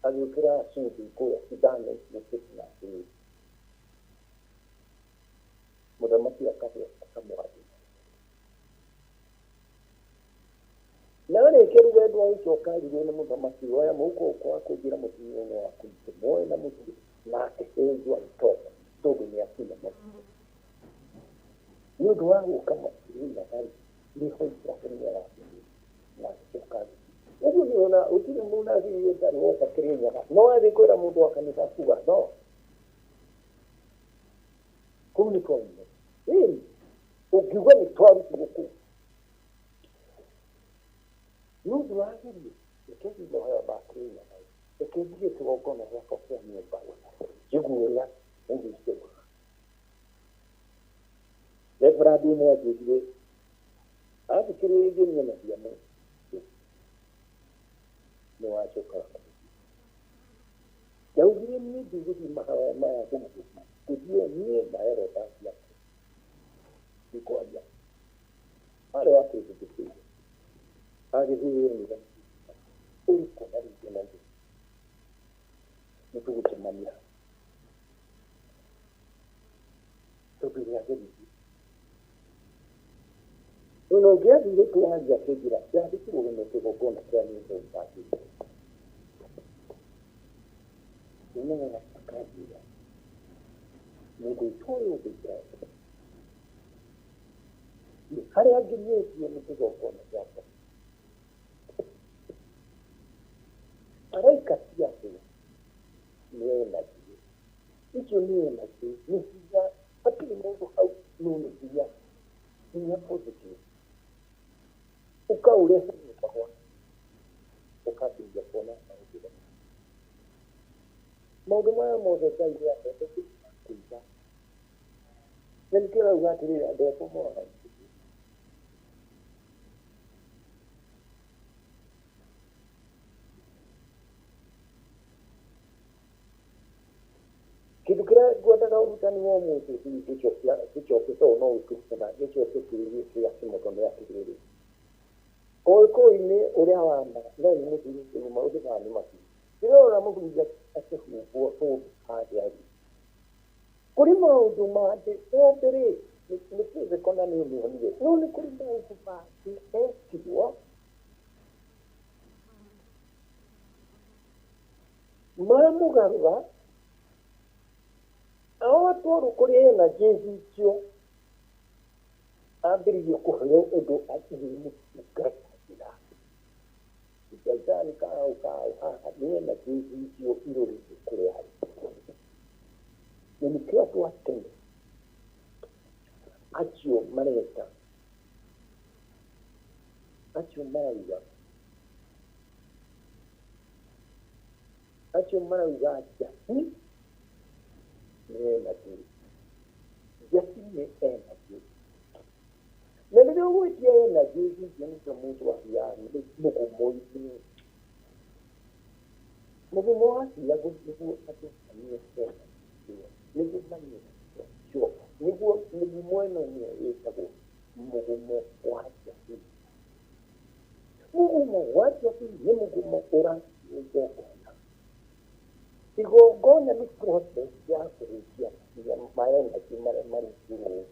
agĩũkĩra cumbĩ kũrĩa Sudan na atĩrĩrĩ mũthamaki akahe akamũrathima na arĩkia rũgendo agĩcoka arirwo nĩ mũthamaki oya mũhuko ũkwa wa kũnjĩra mũtumia ũyũ waku ndĩmuoe na mũthiĩ nake enjwa itoka tondũ nĩ akinya mũthiĩ nĩ ũndũ wa gũka Kĩrĩnyaga rĩ nĩho Iburahĩmu arakinyire na agĩcoka agĩthiĩ ũguo nĩ ona gũtirĩ mũnabii ũtarĩ woka Kĩrĩnyaga no athiĩ kwĩra mũndũ wa kanitha kuga no kũu nĩ twaumire ĩĩ ũngiuga nĩ twarutirwo kũu nĩ ũndũ wagĩrie reke thiĩ mahoya ma Kĩrĩnyaga reke thiĩ kĩgongona gĩakwa kĩa nyũmba njigue ũrĩa mũndũ ũcio augaga Reverend ũmwe anjĩrire athikĩrĩirie niĩ na ndiamũĩ nĩ wacokaga kũnjĩra ndaugire niĩ ndigũthiĩ mahoya maya ngũmũgũthiĩ ngũthiĩ o niĩ na eroda ciakwa ndikwaria arĩ wa kĩndũ agĩthiĩ nĩ ũrĩkũ na rĩngĩ na rĩngĩ nĩ tũgũcemania tondũ nĩ ageririe ona ũngĩathire twaria akĩnjĩra ndathi kũrũgamia kĩgongona kĩa nyũmba ĩtangĩte nyonaga akanjĩra mũndũ ũtoĩ ũndũ nĩ harĩa nginyĩtie nĩ kĩgongona gĩakwa araika ti andũ nĩ energy icio nĩ energy nĩ hinya hatirĩ mũndũ hau no nĩ hinya hinya positive ũkaũrehe nyũmba gwaku ũkambĩrĩria kuona maũndũ maũndũ maya mothe Ngai nĩ ahete kũiga na nĩkĩo arauga atĩrĩrĩ andũ akwa moraga kĩndũ kĩrĩa ngwendaga ũrutani wa ũmũthĩ hihi ngĩcoke tondũ no ũkĩrutana ngĩcoke kĩũria kĩrĩa kĩmoto nĩ atĩrĩrĩ ũgĩkũyũ-inĩ ũrĩa wa ma no nĩ mũthuri maũndũ maya nĩ mahiũ ndĩrona mũthuri akĩhumbwo tũndũ harĩa rĩ kũrĩ maũndũ mangĩ tondũ rĩ nĩ physical na nĩ ũmĩonire no nĩ kũrĩ maũndũ mangĩ ekirwo mamũgarũra ao atwarwo kũrĩ energy icio ambĩrĩrie kũheo ũndũ mũtungatagĩra Shaitani kahau kahau haha nĩ energy icio irũrĩte kũrĩa arĩ na nĩkĩo andũ a tene acio mareta acio marauga acio marauga njati nĩ energy njati nĩ energy na rĩrĩa ũgwĩtia energy icio nĩkĩo mũndũ athiaga mũgumo-inĩ mũgumo wathiagwo nĩguo andũ manyue energy ĩyo nĩguo manyue cio nĩguo mĩgumo ĩno nĩyo ĩtagwo mũgumo wa njati mũgumo wa njati nĩ mũgumo ũrathiĩ igongona igongona nĩ process ya kũhutia ma energy marĩa marutĩrwo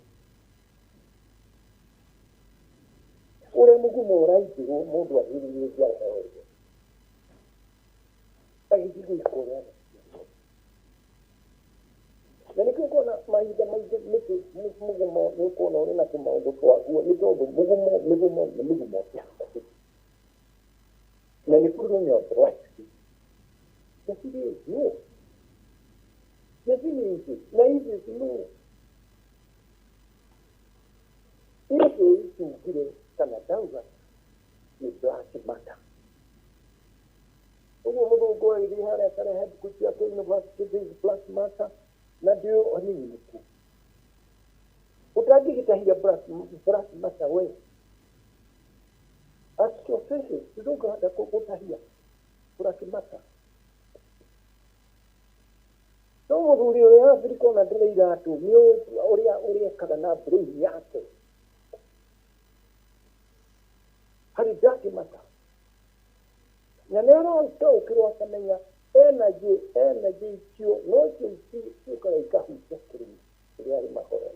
ũrĩa mũgumo ũraitĩrwo mũndũ agĩrĩire ahoerwo agĩthiĩ gwĩka ũrĩa na nĩkĩo ũkona mahinda maingĩ mĩtĩ mũgumo nĩ ũkuona ũrĩ na tũmaũndũ twaguo nĩ tondũ mũgumo mĩgumo nĩ mĩgumo na nĩ kũrĩ rũnyongo rwa njati njati rĩ nũ njati nĩ ici na ici nũ ici icungire kana ndauga nĩ black matter ũguo mũthũngũ agĩthiĩ harĩa akarehe mbuku ciake university this black matter na ndio nini nĩkuo ũtangĩgĩtahia black matter we astrophysics ndũngĩhota gũtahia black matter. Mũthuri ũrĩa Afrika ona ndĩrĩ iratũ nĩ ũrĩa ũrĩekaga na brain yake harĩ ndakĩmata na nĩ arataũkĩrwo akamenya energy energy icio nocio ciũkaga ikahutia kĩrĩma kĩrĩa arĩ mahoya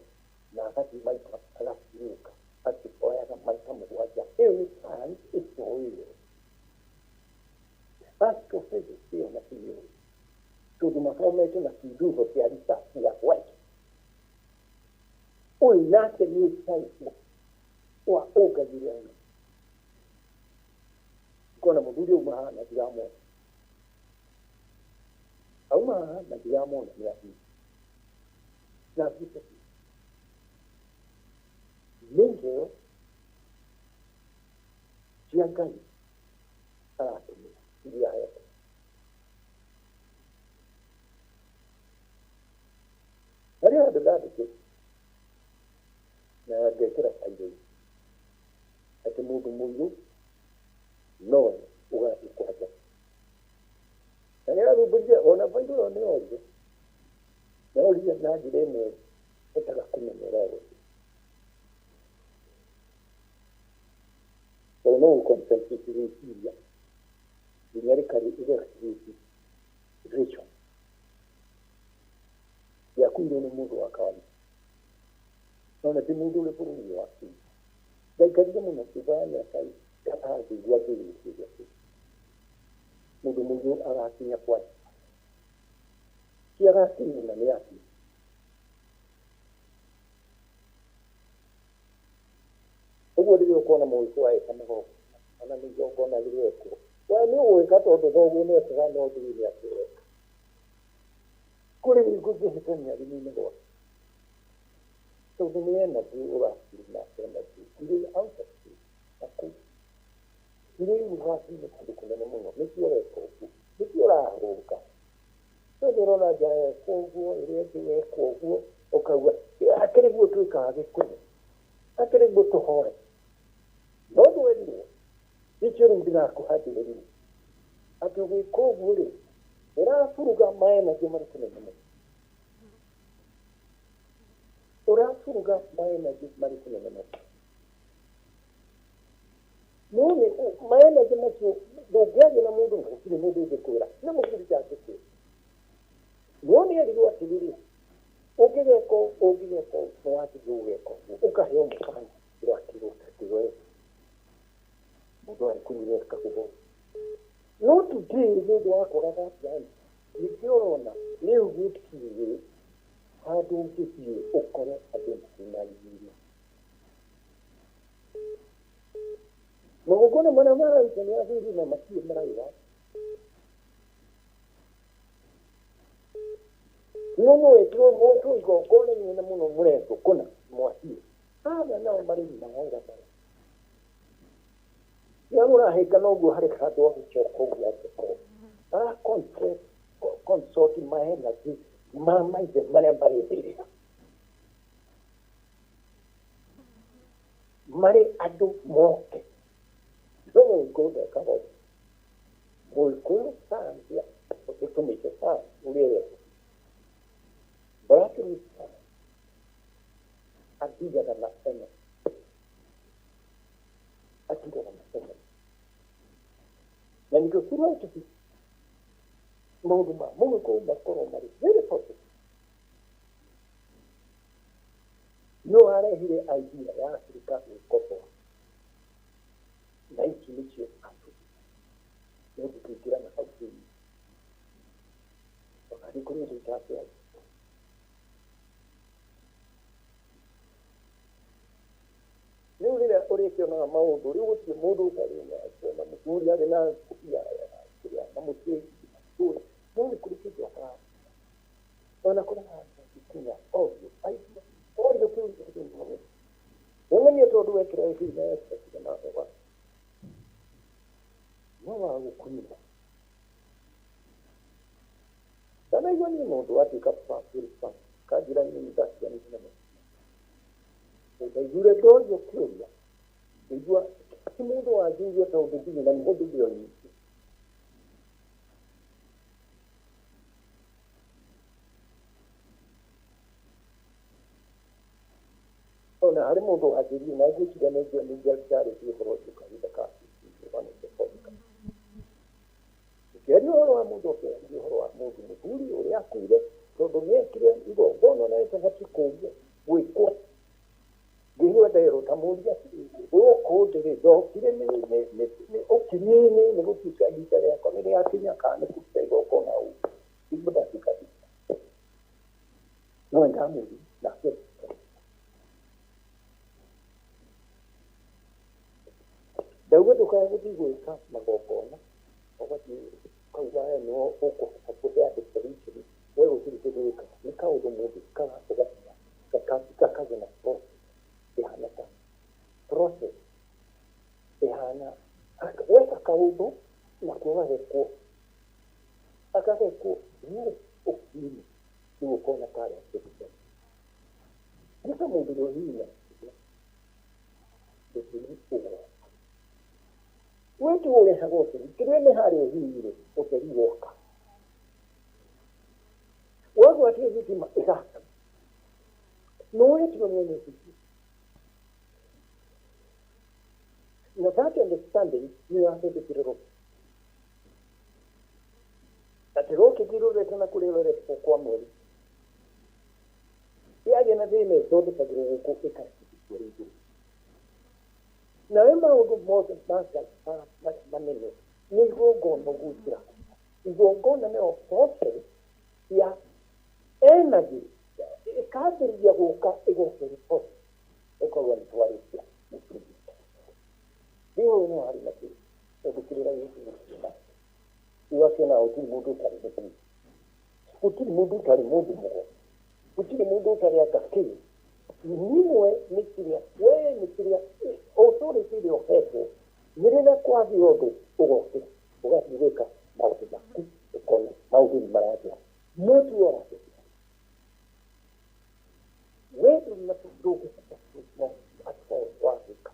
na agathiĩ maita agatiũka akĩhoyaga maita mũgwanja. Ĩyo nĩ science ĩtoĩyo astrophysics ĩyo matiũĩ tondũ mathomete na kindutho kĩa research ya white. Ũyũ nake nĩ ũtaũku wa ũngagĩrĩra ngona mũthuri auma haha na ndiramwona, auma haha na ndiramwona nĩ athiĩ na athiĩte biũ. Nĩ iheo cia Ngai aratũmĩra iria ahetwo. Harĩ handũ ndandĩkĩte na ngekĩra bairũ-inĩ atĩ mũndũ mũirũ nowe ũgathiĩ kwa Ngai. Na nĩ arumbũrire ona bairũ ĩyo nĩ orire, na orire na njĩra ĩmwe hotaga kũmenya ũrĩa egũthiĩ. Tondũ no gũ-concentrate rĩciria nginya rĩka create vision. Ndiakuirwo nĩ mũndũ wa kawaida, no na ti mũndũ ũrĩ bũrũri ũyũ wa Kenya. Ndaikarire mũno thutha wa mĩaka ĩtano ngĩigua ngĩgĩciria atĩ mũndũ mũirũ agakinya kwa ti agakinya na nĩ athiĩ. Ũguo rĩrĩa ũkona mũgĩkũyũ agĩka magongona ona nĩ igongona rĩrekwo, we nĩ ũgwĩka tondũ thoguo nĩ ekaga no ndũĩ nĩ atĩa ũreka. Kũrĩ hingo ũngĩhĩtania thimũ-inĩ gwake tondũ nĩ energy ũrakiuma energy irĩ out of you na kũu irĩ universe-inĩ kũndũ kũnene mũno nĩkĩo ũreka ũguo nĩkĩo ũrahũka. Tondũ ũrona nja yekwo ũguo ĩrĩa ĩngĩ yekwo ũguo ũkauga akĩrĩ guo twĩkaga Gĩkũyũ, akĩrĩ guo tũhoe, no ndwerirwo. Nĩkĩo rĩu ndĩrakũhandĩrĩria atĩ ũgĩka ũguo rĩ ũraburuga ma energy marĩ kũnene mũno, ũraburuga ma energy marĩ kũnene mũno. No nĩ ma energy macio ndũngĩaria na mũndũ na gũtirĩ mũndũ ũngĩkwĩra nĩ mũthuri ndangĩkwĩra. No nĩ erirwo atĩrĩrĩ, ũngĩgeka ũũ ũngĩgeka ũũ nĩ wagĩrĩirwo gũgeka ũguo, ũkaheo mũkana ũgakĩrwo atĩ we mũndũ arĩ ekaga ũguo. No today nĩ ũndũ wa kwaga that ningĩ ũrona rĩu gũtirĩ handũ ũngĩthiĩ ũkore andũ marĩ na riri. Magongona marĩa mararuta nĩ athuri na matirĩ marauga no no wĩkĩrwo mũndũ igongona inene mũno mũrendwo kũna mwathiĩ aya nao marĩ mawĩra maya rĩrĩa mũrahĩngana ũguo harĩ handũ ha gũcoka ũguo angĩkorwo mara consult ma energy ma maithe marĩa marĩ mbĩrĩra marĩ andũ moke. No mũgĩkũyũ ndekaga ũguo. Mũgĩkũyũ science ĩtũmĩte science ũrĩa ĩrekwo black root science athiaga na energy, athiaga na energy na nĩkĩo throughout history maũndũ ma mũgĩkũyũ makorwo marĩ very positive. No arehire idea ya Afrika gwĩkomboa na ici nĩcio andũ no tũkĩingĩra na hau thĩinĩ wakati kũrĩ ũndũ itangĩaria. Rĩu rĩrĩa ũrĩkĩonaga maũndũ rĩu gũtirĩ mũndũ ũtarĩ na mũthuri arĩ na kobia kĩrĩa na mũtĩ no nĩ kũrĩ kĩndũ atara ona kũrĩ handũ angĩkinya obio obio kĩu kĩu wonanie tondũ wekĩra ĩbiri na wekĩra kĩrĩa na wa no wa gũkunyĩra ndanaigua niĩ mũndũ atuĩka kanjĩra niĩ nĩndatiganĩte na ndaiguire ndorio kĩũria ngĩigua ti mũndũ wanjũria tondũ ndirĩ na mũndũ ndĩ o nyingĩ. Harĩ mũndũ wanjĩrire na ngwĩciria nĩ njarĩtie ũhoro ũcio kahinda ka ũkĩaria ũhoro wa mũndũ, ũkĩaria ũhoro wa mũndũ mũthuri ũrĩa akuire tondũ nĩekire igongona na rĩtabatiĩ kũũrio gwĩkwo. Ngĩigua nderwo ta mũria atĩrĩrĩ, gũkũ ndĩrĩ ndokire nĩ ũkinyinĩ nĩ gũtuĩka ihinda rĩakwa nĩ rĩakinya kana nĩ kũruta igongona ũũ nĩguo ndatuĩka no nĩndamũria nake ndauga ndũkae gũthiĩ gwĩka magongona ũgathiĩ ũkauga we nĩwe ũkũhota kũhe andũ solution, we gũtirĩ kĩndũ wĩkaga. Nĩ kaũndũ mũndũ ekaga ũgakinya gakagĩa na process ĩhana ta process ĩhana weka kaũndũ nakuo gagekwo agagekwo nginya ũkinyi rĩu ũkona karĩa kĩndũ nĩ ta mũndũ ũrĩa ũhihinya ũtheri ũgoka. We tiwe ũrehaga ũtheri, kĩrĩa nĩ harĩa ũhihinyire ũtheri woka. Wagwatia thitima ĩgaka. No we tiwe mwene thitima. Na that understanding nĩyo yathondekire roho. Atĩ rocket ĩrorete na kũrĩa ĩrorete kwa mweri. Yagĩa na thĩna ĩthondekagĩrwo gũkũ ĩkarekithio igũrũ. Nawe maũndũ mothe ma Ngai marĩa manene nĩ igongona ũgwĩkĩra. Igongona nĩyo process ya energy ĩkambĩrĩria gũka ĩgoka ĩrĩ process ĩkorwo nĩ twarĩkia mũtungata. Rĩu hau nĩho harĩ na kĩrĩra tondũ kĩrĩra gĩkĩ gĩtirĩ na ũgakĩona gũtirĩ mũndũ ũtarĩ mũkuũ, gũtirĩ mũndũ ũtarĩ mũndũ mũgo, gũtirĩ mũndũ ũtarĩ anga kĩ. Nimwe nĩ kĩrĩa we nĩ kĩrĩa authority ĩrĩa ũhetwo nĩ rĩrĩa kwagĩa ũndũ ũgokĩra ũgathiĩ gwĩka maũndũ maku ũkona maũndũ nĩ marathira no tiwe ũrathira we ndũrĩ na ndũngĩhota at all wagĩka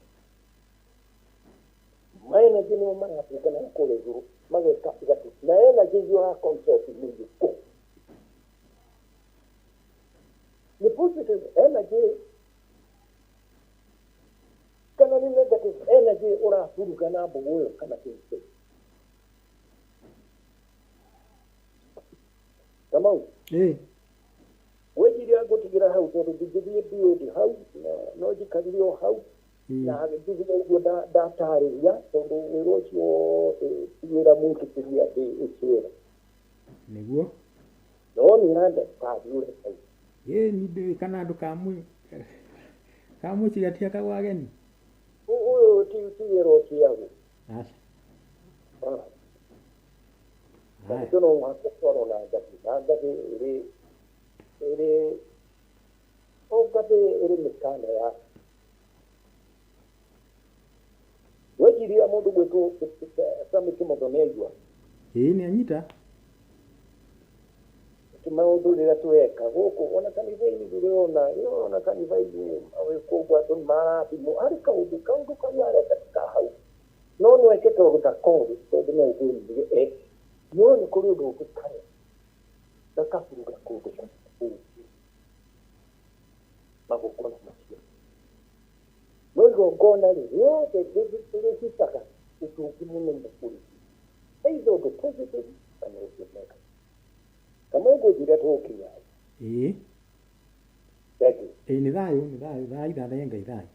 energy nĩo maratungana kũrĩa igũrũ mageka igatu na energy iria ũra control nĩ irĩkũ nĩ positive energy kana nĩ negative energy ũraburuga na mbũgũ ĩyo kana kĩndũ kĩu. Kamau, ngwĩciria ngũtigĩra hau tondũ ndingĩthiĩ beyond hau no njikarire o hau na njuge ũguo ndatarĩria tondũ wĩra ũcio wothe ti wĩra mwĩtĩkĩrie atĩ ũcera. Nĩguo. No nĩ understand ũrĩa ndauga. Ĩĩ ni ndĩũĩ kana andũ kamũciĩ gatiakagwo ageni. Ũyũ ti wĩra ũciagwo. Aca. Na nĩkĩo no mũhaka ũtwarwo na ngathĩ, na ngathĩ ĩrĩ ĩrĩ o ngathĩ ĩrĩ mĩkana ya weciria mũndũ gwĩtwo Sammy Kimotho nĩ aigua. Ĩĩ nĩ anyita. Ti maũndũ rĩrĩa tũreka gũkũ ona kanitha-inĩ ndĩrona ona kanitha-inĩ kũguo andũ nĩ marathimwo harĩ kaũndũ kaũndũ karĩa areka ti ka hau no no eke tondũ ndakoĩ tondũ no ũgũrire eke no nĩ kũrĩ ũndũ ũngĩ karĩa gakaburuga kũndũ kũngĩ magongona macio no igongona rĩ rĩothe rĩhitaga ũndũ ũngĩ mũnene ũrĩ either ũndũ positive kana ũndũ negative. Kamau ngwĩciria tũgũkinya hau. Ĩĩ. Thank you. Ĩĩ nĩ thayũ, nĩ thayũ, thayũ, thathaiya Ngai thayũ.